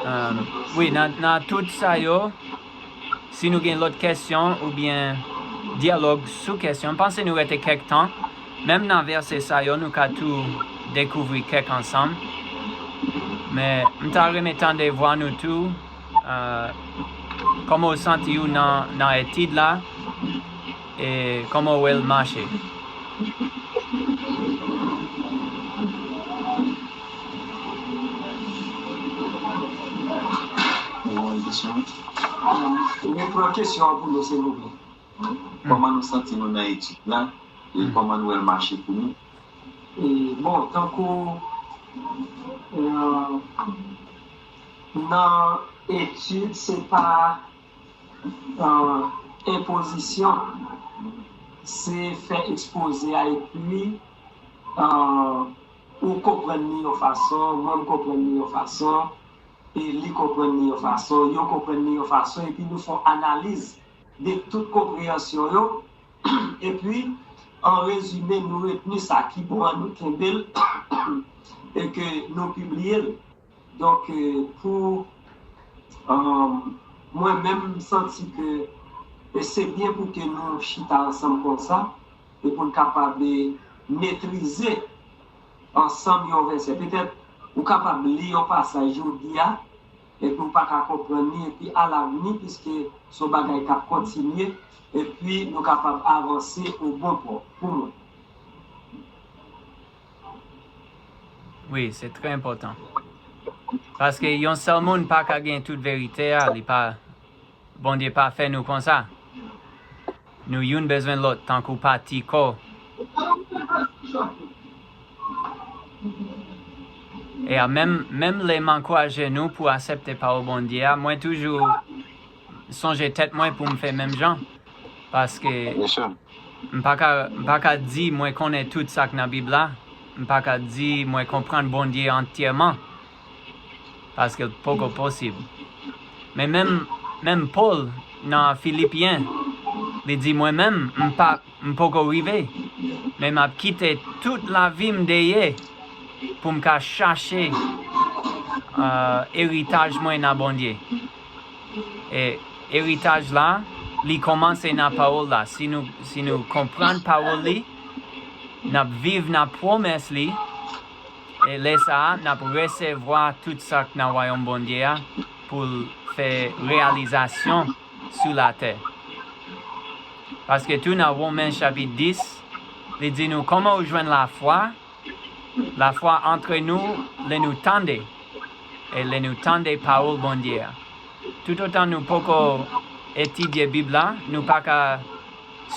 Um, wi, nan, nan tout sa yo, si nou gen lòt kesyon oubyen dyalòg sou kesyon, m panse nou rete kèk tan. Menm nan vèsè sa yo, nou ka tou dekouvri kèk ansanm. Men, m ta renmen tande vwa nou tou, ah, kòman w santi w nan, nan etid la, e kòman w wè l mache. Mwen pran kesyon an pou nou, silvouplè. Kòman nou santi nou nan etid la? E kòman nou wè l mache pou nou? E, bon, tankou, euh, nan etid, se pa, euh, enpozisyon, se fè ekspoze a, epi, euh, ou konprann li yon fason, mwen m konprann li yon fason, e li konprann li yon fason, yo konprann li yon fason, epi nou fè yon analiz de tout konpreyansyon yo, epi, an rezime, nou retni sa ki bon an, nou kenbe l, e ke nou pibliye l. Donk, e, pou, e, mwen menm, m santi ke, e, se byen pou ke nou chita ansanm konsa, e pou n kapab, e, metrize ansanm yon vèsè. Petèt, ou kapab li yon pasaj jodi a, epi ou pa ka konprann li, epi alavni, piske se yon bagay k ap kontinye, epi nou kapab avanse o bon pò, pou mwen. Wi, se trè enpòtan. Paske yon sèl moun pa ka gen tout verite a, li pa, Bondye pa fè nou konsa. Nou youn bezwen lòt, tankou pati kò. E a, menm, menm lè m ankouraje nou pou aksepte pawòl Bondye a, mwen toujou sonje tèt mwen pou m fè menm jan. Paske m pa ka, m pa ka di mwen konnen tout sa k nan Bib la. M pa ka di mwen konprann Bondye antyèman. Paske l poko posib. Men menm, menm Pòl nan Filipyen, li di, mwen menm, m pa, m poko rive. Men m ap kite tout lavi m dèyè pou m ka chache, euh, eritaj mwen nan Bondye. E eritaj la, li kòmanse nan pawòl la. Si nou, si nou konprann pawòl li, n ap viv nan pwomès li, e lè sa a, n ap resevwa tout sa k nan wayòm Bondye a pou l fè reyalizasyon sou latè. Paske tou nan Women chapit dis, li di nou kòman ou jwenn lafwa, lafwa antre nou lè nou tande, e lè nou tande pawòl Bondye a. Toutotan nou poko etidye Bib la, nou pa ka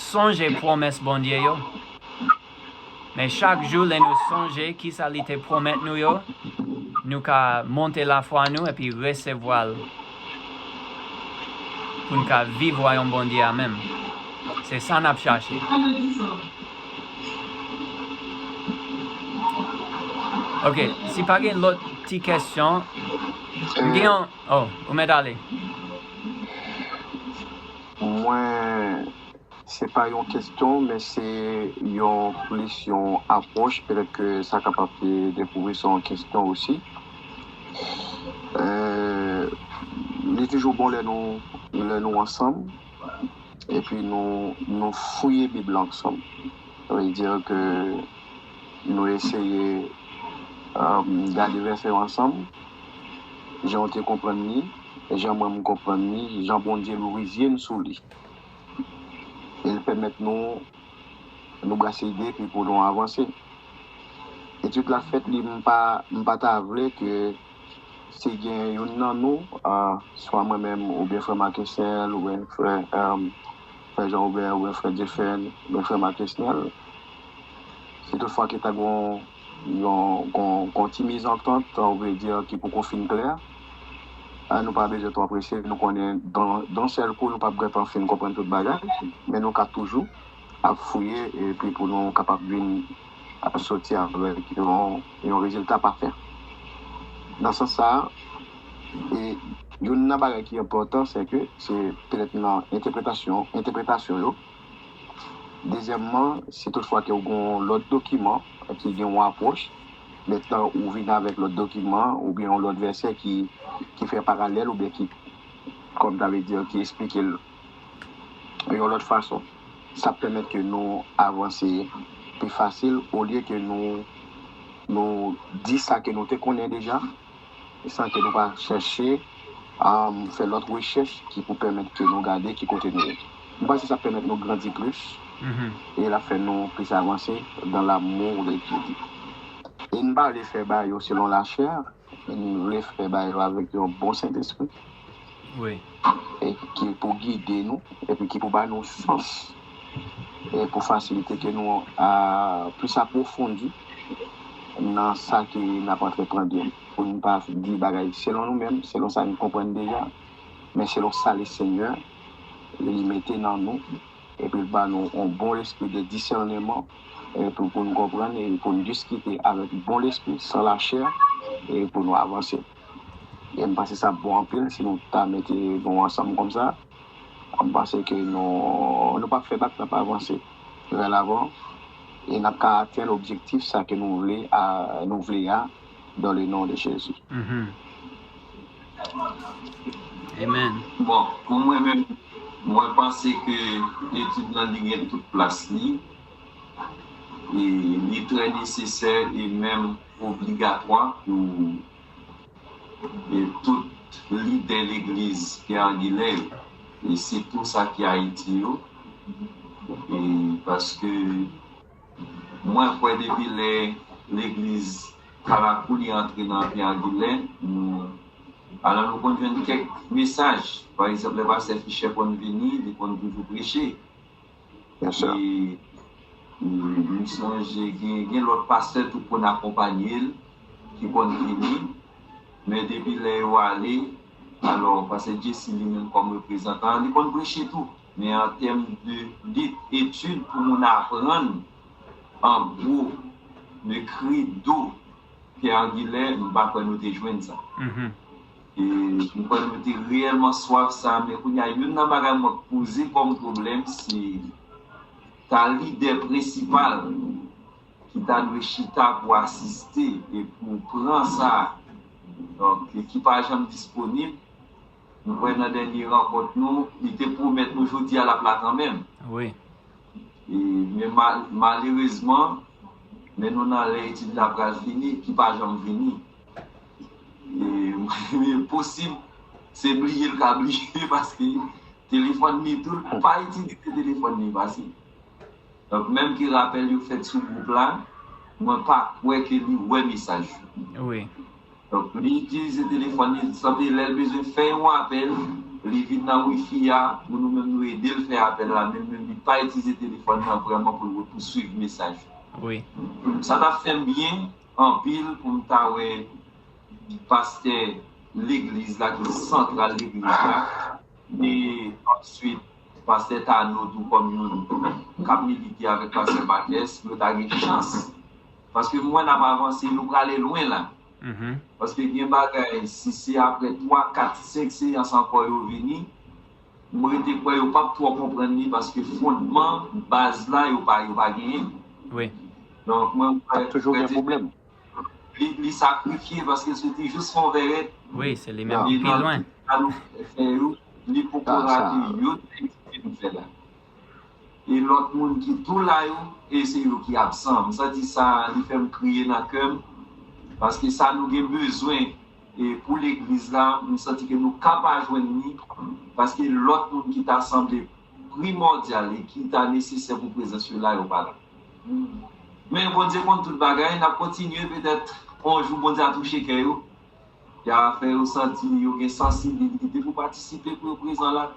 sonje pwomès Bondye yo. Men chak jou, lè nou sonje kisa li te pwomèt nou yo, nou ka monte lafwa nou epi resevwa l pou n ka viv wayòm Bondye a menm. Se sa n ap chache. Ok, si pa gen lòt ti kesyon, m gen yon, oh, ou mèt ale. Mwen, se pa yon kesyon, men se yon plis yon apwòch. Petèt ke sa kapab te dekouvri se yon kesyon osi. Euh, li toujou bon lè nou, lè nou ansanm, epi nou, nou fouye Bib la ansanm. Sa vle di ke nou eseye, euh, gade vèsè yo ansanm, jan w te konprann li, jan mwen m konprann li, jan Bondye louvri zye n sou li. E l pèmèt nou, nou brase ide epi pou nou avanse. Etid la fèt li, m pa, m pa ta vle ke si gen youn nan nou, ah, swa mwen menm, oubyen frè Marc Kesnel, oubyen frè, ah, frè Jean Robert, oubyen frè Jefferson, oubyen frè Marc Kesnel, si toutfwa ke ta gon yon, gon, gon ti mizantant, ou vle di, ki poko fin klè, ah, nou pa bezwen twò prese, nou konnen dan, dan sèl kou, nou p ap gentan fin konprann tout bagay, men nou ka toujou ap fouye, epi pou nou kapab vin ap soti avèk yon, yon rezilta pafè. Nan sans sa a, e youn nan bagay ki enpòtan, se ke se petèt nan entèpretasyon, entèpretasyon yo. Dezyèmman, si toutfwa ke w gen yon lòt dokiman ki gen yon apwòch, mentnan ou vin avèk lòt dokiman oubyen yon lòt vèsè ki, ki fè paralèl oubyen ki, kòm ta vle di, ki eksplike l yon lòt fason, sa ap pèmèt ke nou avanse pi fasil olye ke nou, nou di sa ke nou te konnen deja, san ke nou pa chèche, um, fè lòt rechèch ki pou pèmèt ke nou gade ki kote nou ye. M panse sa ap pèmèt nou grandi plis, e l ap fè nou plis avanse dan lamou de Dye. E n pa vle fè bagay yo selon lachè, men nou vle fè bagay yo avèk yon bon Sentespri. Wi. E ki pou gide nou, epi ki pou ba nou sans, e pou fasilite ke nou a, plis apwofondi nan sa ke n ap antreprann yo. Pou n pa di bagay selon nou menm, selon sa n konprann deja, men selon sa Lesenyè li mete nan nou, epi l ba nou yon bon lespri de disèneman, e pou, pou n konprann, e pou n diskite avèk bon lespri, san lachè, e pou nou avanse. E m panse sa bon anpil si nou ta mete nou ansanm konsa. M panse ke nou, nou p ap fè bak, n ap avanse vè lavan, e n ap ka atenn objektif sa ke nou vle a, nou vle a, dans le nom de Jésus. Amen. Bon, pou mwen menm, mwen panse ke etid lan li gen tout plas li, e li trè nesesè e menm obligatwa pou e tout lidè legliz Pyè Angilè yo, e sitou sa ki Ayiti yo, e paske mwen kwè depi lè legliz Kalakou li antre nan Pyè Angilè, nou, alò nou konn jwenn kèk mesaj. Pa egzanp, lè pastè Fischer konn vini, li konn toujou preche. E, e, m sonje gen, gen lòt pastè tou konn akonpanye l, ki konn vini. Men depi lè yo ale, alò, pastè Jesse li menm kòm reprezantan, li konn preche tou. Men an tèm de lit, etid pou moun aprann, an gwo, de kredo Pyè Angilè, m pa kwè nou te jwenn sa. E m kwè nou te reyèlman swaf sa, men kounye a, youn nan bagay mwen poze kòm pwoblèm, se ta lidè prensipal ki ta dwe chita pou asiste e pou pran sa, donk, ki pa janm disponib, m kwè nan dènye rankont nou, li te pwomèt nou jodi a l ap la kanmenm. Wi. E, men ma- malerezman, men nou nan lè etid la pral vini, ki pa janm vini. E, men posib, se bliye l ka bliye, paske telefòn li tou, l pa itilize telefòn li pase. Donk, menm ke rapèl yo fèt sou gwoup la, mwen pa kwè ke li wè mesaj yo. Wi. Donk, li itilize telefòn li, sanble lè l bezwen fè yon apèl, li vin nan wifi a, pou nou menm nou ede l fè apèl la, men menm li pa itilize telefòn nan vrèman pou l repouswiv mesaj yo. Wi. Sa t ap fè m byen anpil pou m ta wè pastè legliz la, ki santral legliz la, e answit, pastè Tano tou kòm youn k ap milite avèk pastè Marques, yo ta gen chans. Paske m wè n ap avanse, nou prale lwen la. Paske gen bagay, si se apre twa, kat, senk seyans ankò yo vini, m rete kwè yo p ap twò konprann li, paske fondman, baz la, yo pa, yo pa genyen. Wi. Donk, mwen, m kwè, toujou gen pwoblèm. Li, li sakrifye paske l soti jis fè yon vè rèd. Wi, se li menm ki pi lwen. Sa nou fè yo, li poko rate youn nan ekspre nou fè la. E lòt moun ki tou la yo, e se yo ki absan. M santi sa, li fè m kriye nan kè m. Paske sa nou gen bezwen, e pou legliz la, m santi ke nou ka pa jwenn li, paske lòt moun ki ta sanble primòdyal e ki ta nesesè pou prezans yo la, yo pa la. Men Bondye konn tout bagay, n ap kontinye, petèt, yon jou Bondye a touche kè yo, y a fè yo santi yo gen sansibilite pou patisipe, pou yo prezan la.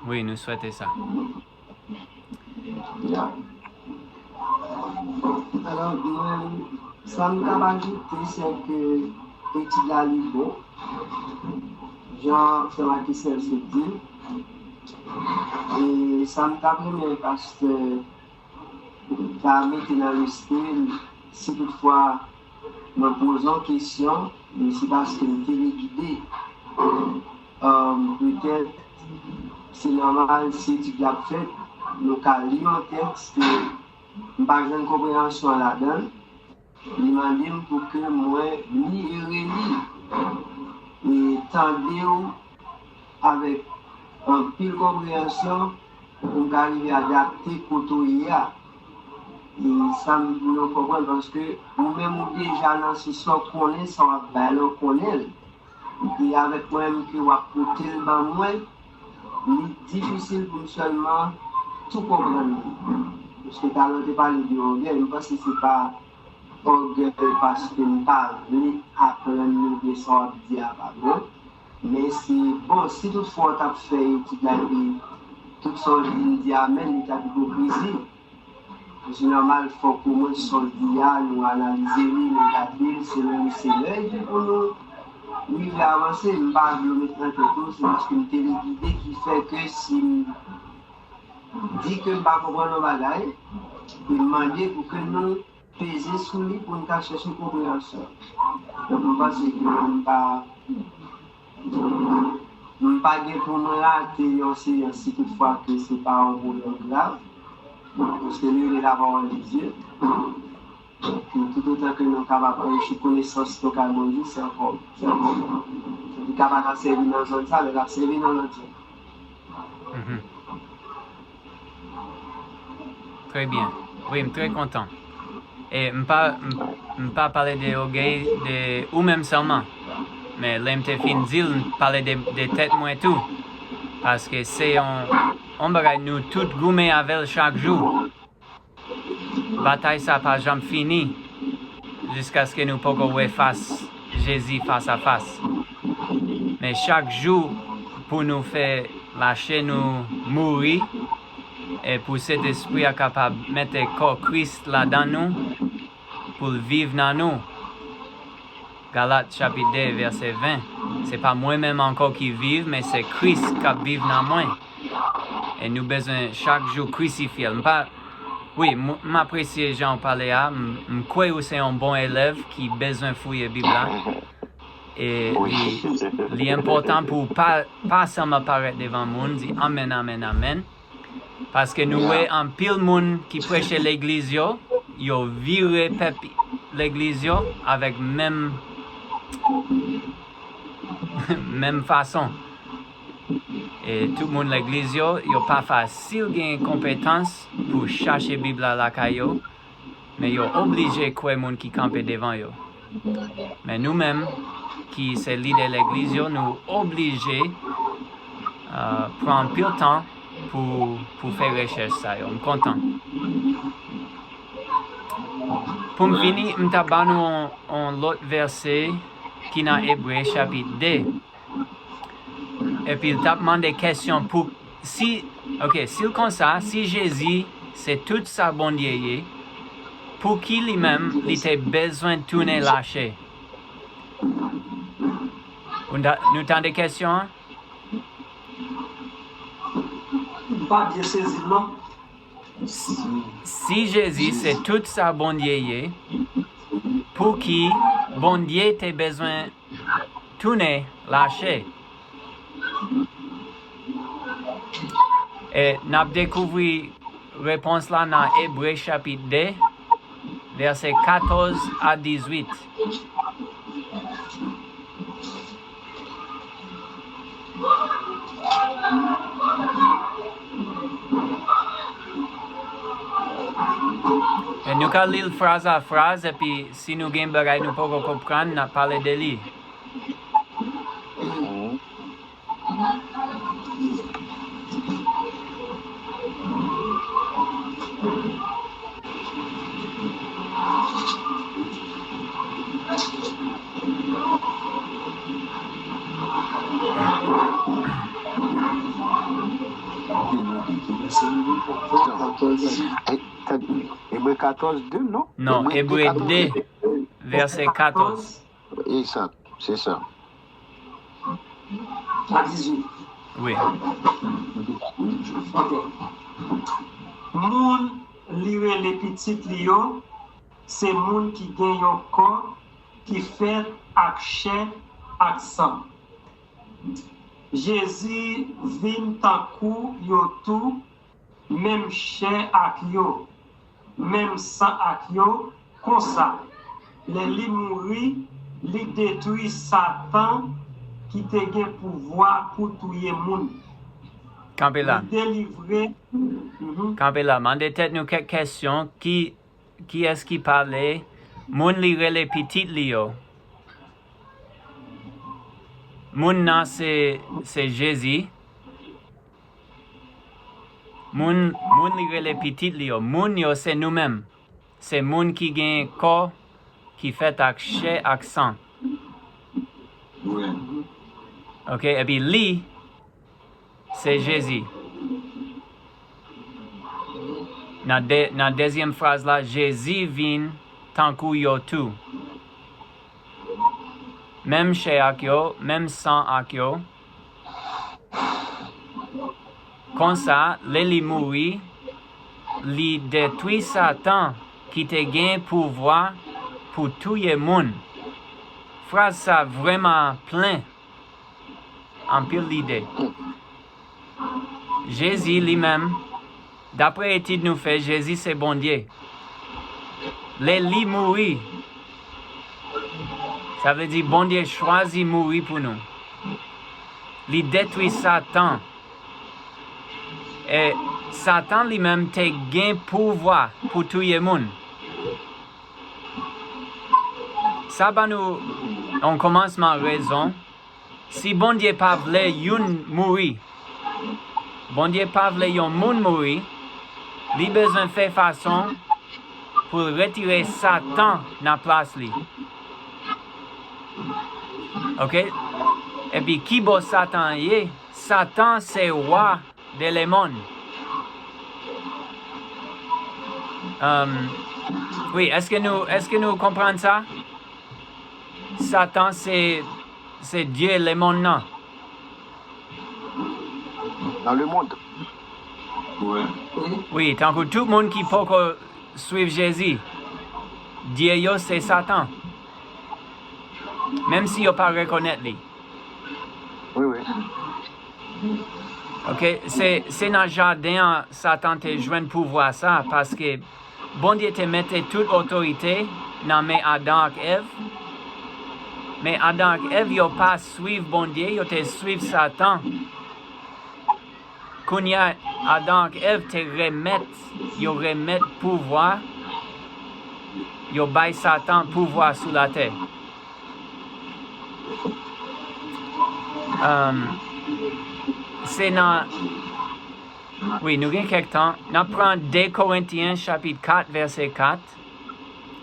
Wi, nou swete sa. Ya. Alò, mwen, sa m t ap ajoute, se ke etid la li bon, jan frè Marquisel sot di l. E sa m t ap renmen pastè ta mete nan lespri l, si toutfwa mwen poze yon kesyon, men se paske m telegide. Petèt, se nòmal, si etid la ap fèt, nou ka li yon tèks ke m pa jwenn konpreyansyon ladan l. Li mande m pou ke mwen li e reli, e tande w avèk anpil konpreyansyon pou m ka rive adapte kote w ye a. E sa m vle w konprann, paske ou menm ou deja nan sous la, w konnen sa w ap bay la, w konnen l. E avèk mwen menm ke w ap pote l ban mwen, li difisil pou m sèlman tou konprann li. Paske talè w te pale de ògèy, m panse se pa ògèy paske m pa vle aprann li oubyen sa w ap di a pa bon. Men se, bon, si toutfwa w t ap fè etid la epi tout sa w di m di amèn, li t ap ipokrizi. Se nòmal, fòk omwen sa w di a, nou analize li, nou gade l, selon li, se lè di pou nou rive avanse. M pa vle w met nan tèt ou, se paske m telegide ki fè ke si m di ke m pa konprann yon bagay, e m mande pou ke nou peze sou li pou n ka chèche konpreyansyon. Donk, m panse ke m pa, m pa gen pou mwen rate yon seyans si toutfwa ke se pa yon pwoblèm grav, paske li rele la parole de Dieu. Donk, toutotan ke nou kapab anrichi konesans nou kay Bondye, se ankò, se ankò bon. Li kapab ka sèvi nan zòn sa, men l ap sèvi nan lòt zòn. Mhm. Trè byen. Wi, m trè kontan. E m pa, m, m pa pale de ògèy de ou menm sèlman. Men lè m te fin di l, m pale de, de tèt mwen tou. Paske se yon, yon bagay nou tout goumen avè l chak jou. Batay sa pa janm fini. jiskaske nou poko wè fas Jezi fas a fas. Men chak jou pou nou fè lache nou mouri, e pou Sentespri a kapab mete kò Kris ladan nou, pou l viv nan nou. Galat chapit de, vèsè ven. Se pa mwen menm ankò ki viv, men se Kris k ap viv nan mwen. E nou bezwen chak jou krisifye l. M pa, wi, m, m apresye jan w pale a. M, m kwè ou se yon bon elèv ki bezwen fouye Bib la. E li, li enpòtan pou w pa, pa sèlman parèt devan moun, di amèn, amèn, amèn. Paske nou wè anpil moun ki preche legliz yo, yo vire pèp legliz yo avèk menm, menm fason. E tout moun legliz yo, yo pa fasil gen konpetans pou chache Bib la lakay yo, men yo oblije kwè moun ki kanpe devan yo. Men nou menm, ki se lidè legliz yo, nou oblije, ah, pran anpil tan pou, pou fè rechèch sa yo. M kontan. Pou m fini, m ta ba nou yon, yon lòt vèsè ki nan Ebre chapit de. Epi l t ap mande kesyon pou, si, ok, si l konsa, si Jezi se tout sa Bondye ye, pouki li menm li te bezwen tounen lache? Ou ta, nou tande kesyon an? M pa byen sezi l non. Si Jezi se tout sa Bondye ye, pouki Bondye te bezwen tounen lache? E n ap dekouvri repons la nan Ebre chapit de, vèsè katòz a dizuit. E nou ka li l fraz a fraz, epi si nou gen bagay nou poko konprann, n a pale de li. Ebre katòz de, non? Non, Ebre de, vèsè katòz. Egzak, se sa. A dizuit. Wi. Ok. Moun li rele pitit li yo, se moun ki gen yon kò ki fèt ak chè ak san. Jezi vin tankou yo tou, menm chè ak yo, menm san ak yo, konsa, lè li mouri, li detwi Satan ki te gen pouvwa pou touye moun. Kanpe la. Li delivre. Mhm. Kanpe la. Mande tèt nou kèk kesyon. Ki, kiyès ki pale? Moun li rele pitit li yo. Moun nan se, se Jezi. Moun, moun li rele pitit li yo. Moun yo se nou menm. Se moun ki gen kò ki fèt ak chè ak san. Ok, epi li, se Jezi. Nan de, nan dezyèm fraz la, Jezi vin tankou yo tou. Menm chè ak yo, menm san ak yo. Konsa, lè li mouri, li detwi Satan ki te gen pouvwa pou touye moun. Fraz sa vrèman plen anpil lide. Jezi li menm, dapre etid nou fè, Jezi se Bondye. Lè li mouri, sa vle di Bondye chwazi mouri pou nou. Li detwi Satan. E Satan li menm te gen pouvwa pou touye moun. Sa ban nou yon kòmansman rezon. Si Bondye pa vle youn mouri, Bondye pa vle yon moun mouri, li bezwen fè fason pou l retire Satan nan plas li. Oke? Epi ki bò Satan ye? Satan se wa de lemonn. Um, wi, èske nou, èske nou konprann sa? Satan se, se dye lemonn nan. Dans le monde. Wi, tankou tout moun ki poko swiv Jezi, dye yo se Satan. Menm si yo pa rekonèt li. Wi, wi. Oke, se, se nan jaden an Satan te jwenn pouvwa sa, paske Bondye te mete tout otorite nan men Adan ak Èv. Men Adan ak Èv yo pa swiv Bondye, yo te swiv Satan. Kounye a, Adan ak Èv te remèt, yo remèt pouvwa, yo bay Satan pouvwa sou latè. Um, se nan, wi, nou gen kèk tan. N ap pran de Korentyen chapit kat, vèsè kat.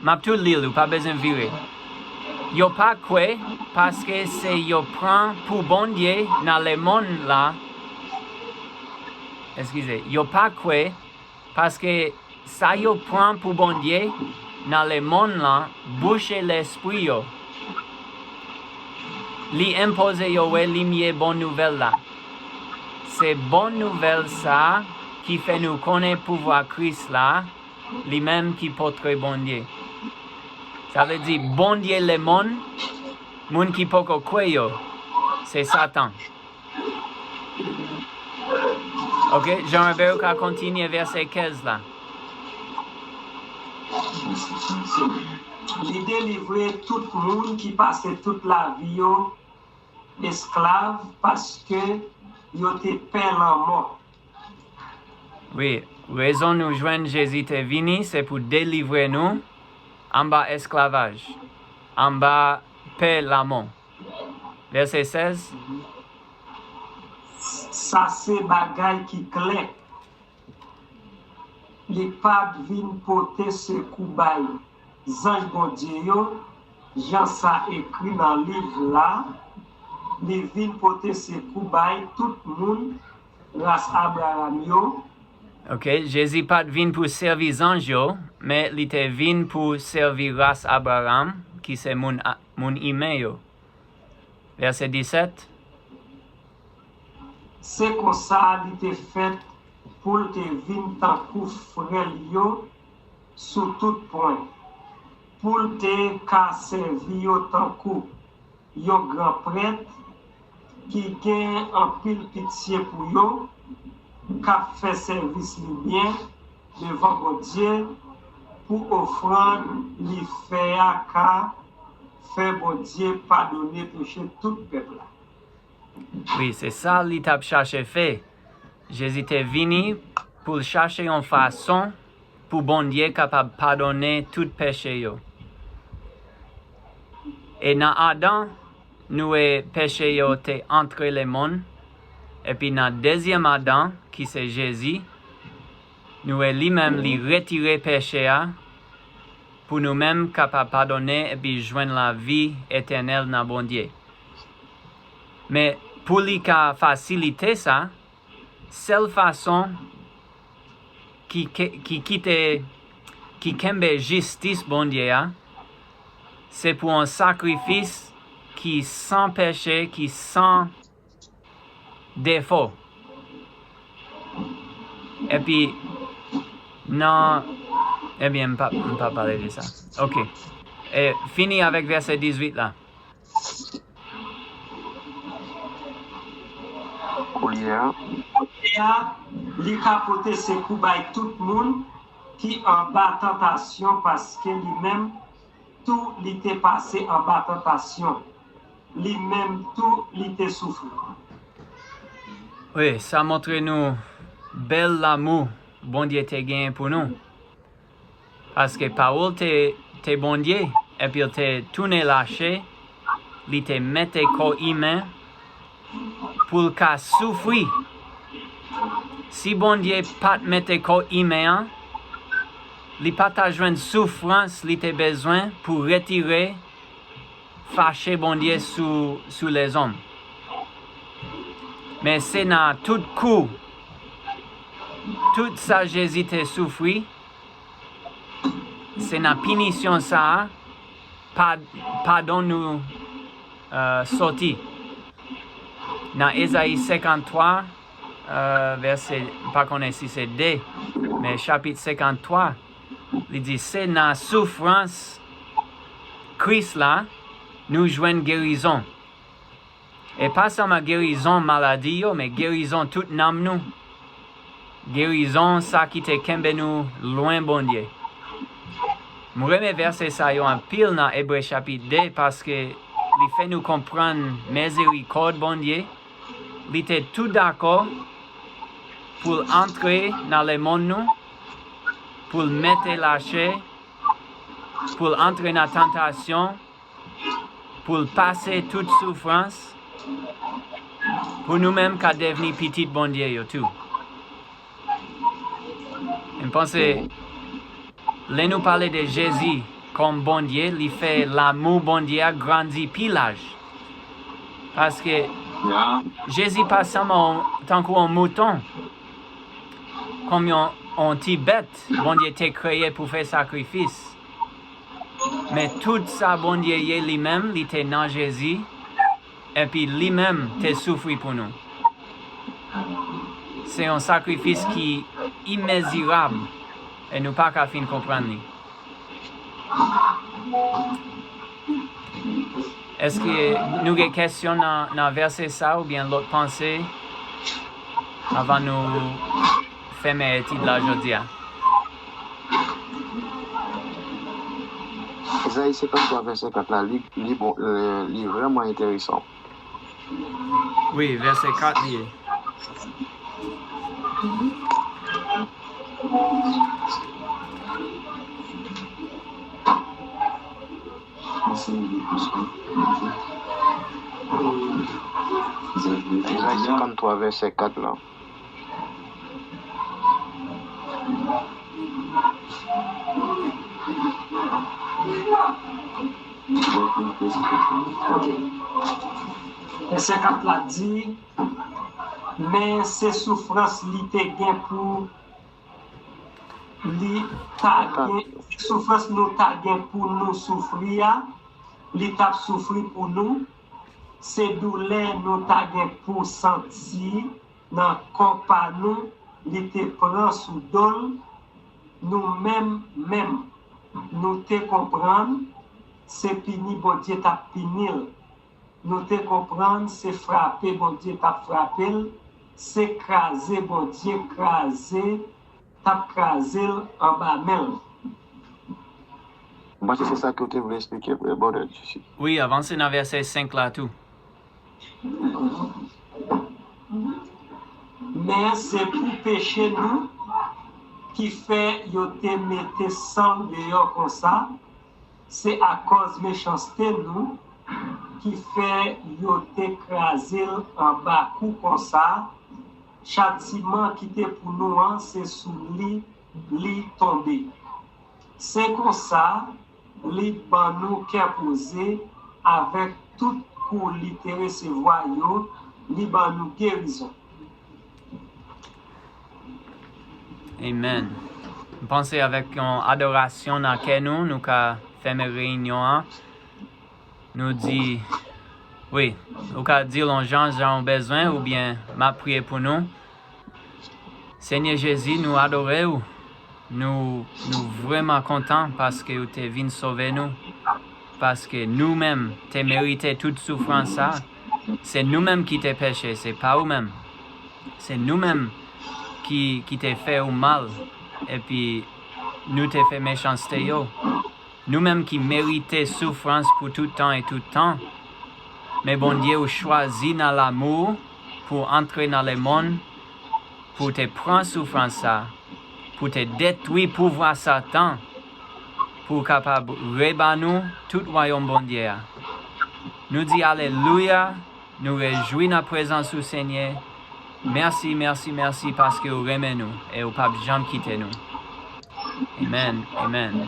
M ap tou li l, ou pa bezwen vire. Yo pa kwè paske se yo pran pou Bondye nan lemonn la. Eskize, yo pa kwè paske sa yo pran pou Bondye nan lemonn lan bouche lespri yo. Li enpoze yo wè limyè bon nouvèl la. Se bon nouvèl sa a ki fè nou konnen pouvwa Kris la, li menm ki pòtre Bondye. Sa vle di Bondye lemonn, moun ki poko kwè yo, se Satan. Oke, Jean Robert ou ka kontinye vèsè kenz la. Li delivre tout moun ki pase tout lavi yo esklav paske yo te pè lanmò. Wi, rezon nou jwenn Jezi te vini se pou delivre nou anba esklavaj, anba pè lanmò. Vèsè sèz. Sa se bagay ki klè. Li pa t vin pote sekou bay zanj Bondye yo, jan sa ekri nan liv la, li vin pote sekou bay tout moun ras Abraram yo. Oke, Jezi pa t vin pou sèvi zanj yo, men li te vin pou sèvi ras Abraram, ki se moun, moun imen yo. Vèsè disèt. Se konsa li te fèt pou l te vin tankou frè l yo sou tout pwen, pou l te ka sèvi yo tankou yon gran prèt ki gen anpil pitye pou yo, k ap fè sèvis li byen devan Bondye, pou ofrann li fè a ka fè Bondye padone peche tout pèp la. Wi, se sa li t ap chache fè. Jezi te vini pou l chache yon fason pou Bondye kapab padone tout peche yo. E nan Adan, nou wè peche yo te antre lemonn, epi nan dezyèm Adan, ki se Jezi, nou wè li menm li retire peche a pou nou menm kapab padone epi jwenn lavi etènèl nan Bondye. Men pou li ka fasilite sa, sèl fason ki, ki, ki kite, ki kenbe jistis Bondye a, se pou yon sakrifis ki san peche, ki san defo. Epi, nan, ebyen, m pa, m pa pale de sa. Oke. E, fini avèk vèsè dizuit la. Koulye a. Koulye a, li ka pote sekou bay tout moun ki anba tantasyon, paske li menm tou li te pase anba tantasyon. Li menm tou li te soufri. Wi, sa montre nou bèl lanmou Bondye te genyen pou nou. Paske pawòl te, te Bondye, epi l te tounen lache, li te mete kò imen pou l ka soufri. Si Bondye pa t mete kò imen an, li pa ta jwenn soufrans li te bezwen pou retire fache Bondye sou, sou lèzòm. Men se nan tout kou, tout sa Jezi te soufri, se nan pinisyon sa a, pa, padon nou, euh, soti. Nan Ezayi senkanntwa, euh, vèsè, m pa konnen si se de, men chapit senkanntwa, li di, se nan soufrans Kris la, nou jwenn gerizon. E pa sèlman gerizon maladi yo, men gerizon tout nanm nou. Gerizon sa ki te kenbe nou lwen Bondye. M renmen vèsè sa yo anpil nan Ebre chapit de, paske li fè nou konprann mizerikòd Bondye. Li te tou dakò pou l antre nan lemonn nou, pou l mete lachè, pou l antre nan tantasyon, pou l pase tout soufrans, pou nou menm ka devni pitit Bondye yo tou. M panse, lè nou pale de Jezi kòm Bondye, li fè lanmou Bondye a grandi pi laj. Paske Jezi pa sèlman tankou yon mouton, kòm yon, yon ti bèt Bondye te kreye pou fè sakrifis. Men tout sa Bondye ye li menm, li te nan Jezi, epi li menm te soufri pou nou. Se yon sakrifis ki imezirab, e nou pa ka fin konprann li. Èske nou gen kesyon nan, nan vèsè sa oubyen lòt panse avan nou fèmen etid la jodi a? Ezayi senkanntwa, vèsè kat la, li, li bon, euh, li vrèman enteresan. Wi, vèsè kat li ye. Ezayi senkanntwa, vèsè kat la. Ok. Vèsè kat la di, men se soufrans li te gen pou li ta gen, se soufrans nou ta gen pou nou soufri a, li t ap soufri pou nou, se doulè nou ta gen pou santi nan kò pa nou, li te pran sou do l, nou menm menm, nou te konprann se pini Bondye t ap pini l. Nou te konprann se frape Bondye t ap frape l, se kraze Bondye kraze, t ap kraze l anba men l. M panse se sa ke w te vle eksplike, Brother J C. Wi, avanse nan vèsè senk la tou. Men se pou peche nou ki fè yo te mete san l deyò konsa, se akòz mechanste nou ki fè yo te kraze l anba kou konsa, chatiman ki te pou nou an, se sou li li tonbe. Se konsa, li ban nou kè poze avèk tout kou li te resevwa yo, li ban nou gerizon. Amen. M panse avèk yon adorasyon nan kè nou, nou ka fèmen reyinyon an. Nou di, wi, ou ka di l yon jan, jan ou bezwen, oubyen m ap priye pou nou. Senyè Jezi, nou adore w. Nou, nou vrèman kontan paske ou te vin sove nou. Paske nou menm te merite tout soufrans sa. Se nou menm ki te peche, se pa ou menm. Se nou menm ki, ki te fè ou mal. Epi nou te fè mechanste yo. Nou menm ki merite soufrans pou tout tan e tout tan. Men Bondye ou chwazi nan lanmou ou pou antre nan lemonn, pou te pran soufrans sa, pou te detwi pouvwa Satan, pou w kapab reba nou tout wayòm Bondye a. Nou di alelouya, nou rejwi nan prezans ou Senyè. Mèsi, mèsi, mèsi paske ou renmen nou e ou p ap janm kite nou. Amen. Amen.